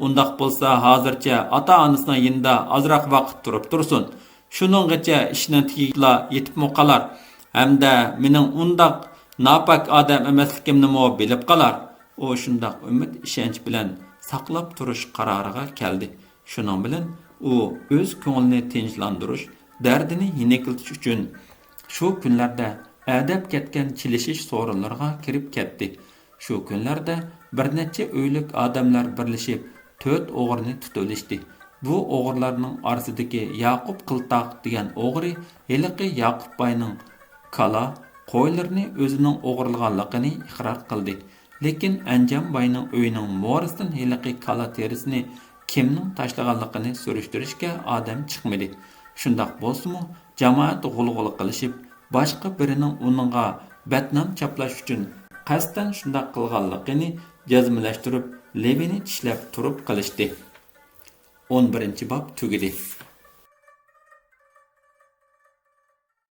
ئۇنداق بولسا ھازىرچە ئاتا-ئانىسىنىڭ يېنىدا ئازراق ۋاقىت تۇرۇپ تۇرسۇن. شۇنىڭغىچە ئىشنىڭ تېگىگىلا يېتىپمۇ قالار. ھەمدە مېنىڭ ئۇنداق ناپاك ئادەم ئەمەسلىكىمنىمۇ بىلىپ قالار. ئۇ شۇنداق ئۈمىد-ئىشەنچ بىلەن ساقلاپ تۇرۇش قارارىغا كەلدى. شۇنىڭ بىلەن ئۇ ئۆز كۆڭلىنى تىنچلاندۇرۇش، دەردىنى يېنىكلىتىش ئۈچۈن شۇ كۈنلەردە ئەدەپ كەتكەن چېلىشىش سورۇنلىرىغا كىرىپ كەتتى. شۇ كۈنلەردە بىر نەچچە ئۆيلۈك ئادەملەر بىرلىشىپ تۆت ئوغرىنى تۇتۇۋېلىشتى. بۇ ئوغرىلارنىڭ ئارىسىدىكى ياقۇپ قىلتاق دېگەن ئوغرى ھېلىقى ياقۇپ باينىڭ كالا، قويلىرىنى ئۆزىنىڭ ئوغرىلىغانلىقىنى ئىقرار قىلدى. لېكىن ئەنجان باينىڭ ئۆيىنىڭ مورىسىدىن ھېلىقى كالا تېرىسىنى كىمنىڭ تاشلىغانلىقىنى سۈرۈشتۈرۈشكە ئادەم چىقمىدى. شۇنداق بولسىمۇ، جامائەت غۇلغۇلا قىلىشىپ، باشقا بىرىنىڭ ئۇنىڭغا بەتنام چاپلاش ئۈچۈن قەستەن شۇنداق قىلغانلىقىنى جەزملەشتۈرۈپ، لېۋىنى چىشلەپ تۇرۇپ قېلىشتى. ئون بىرىنچى باب تۈگىدى.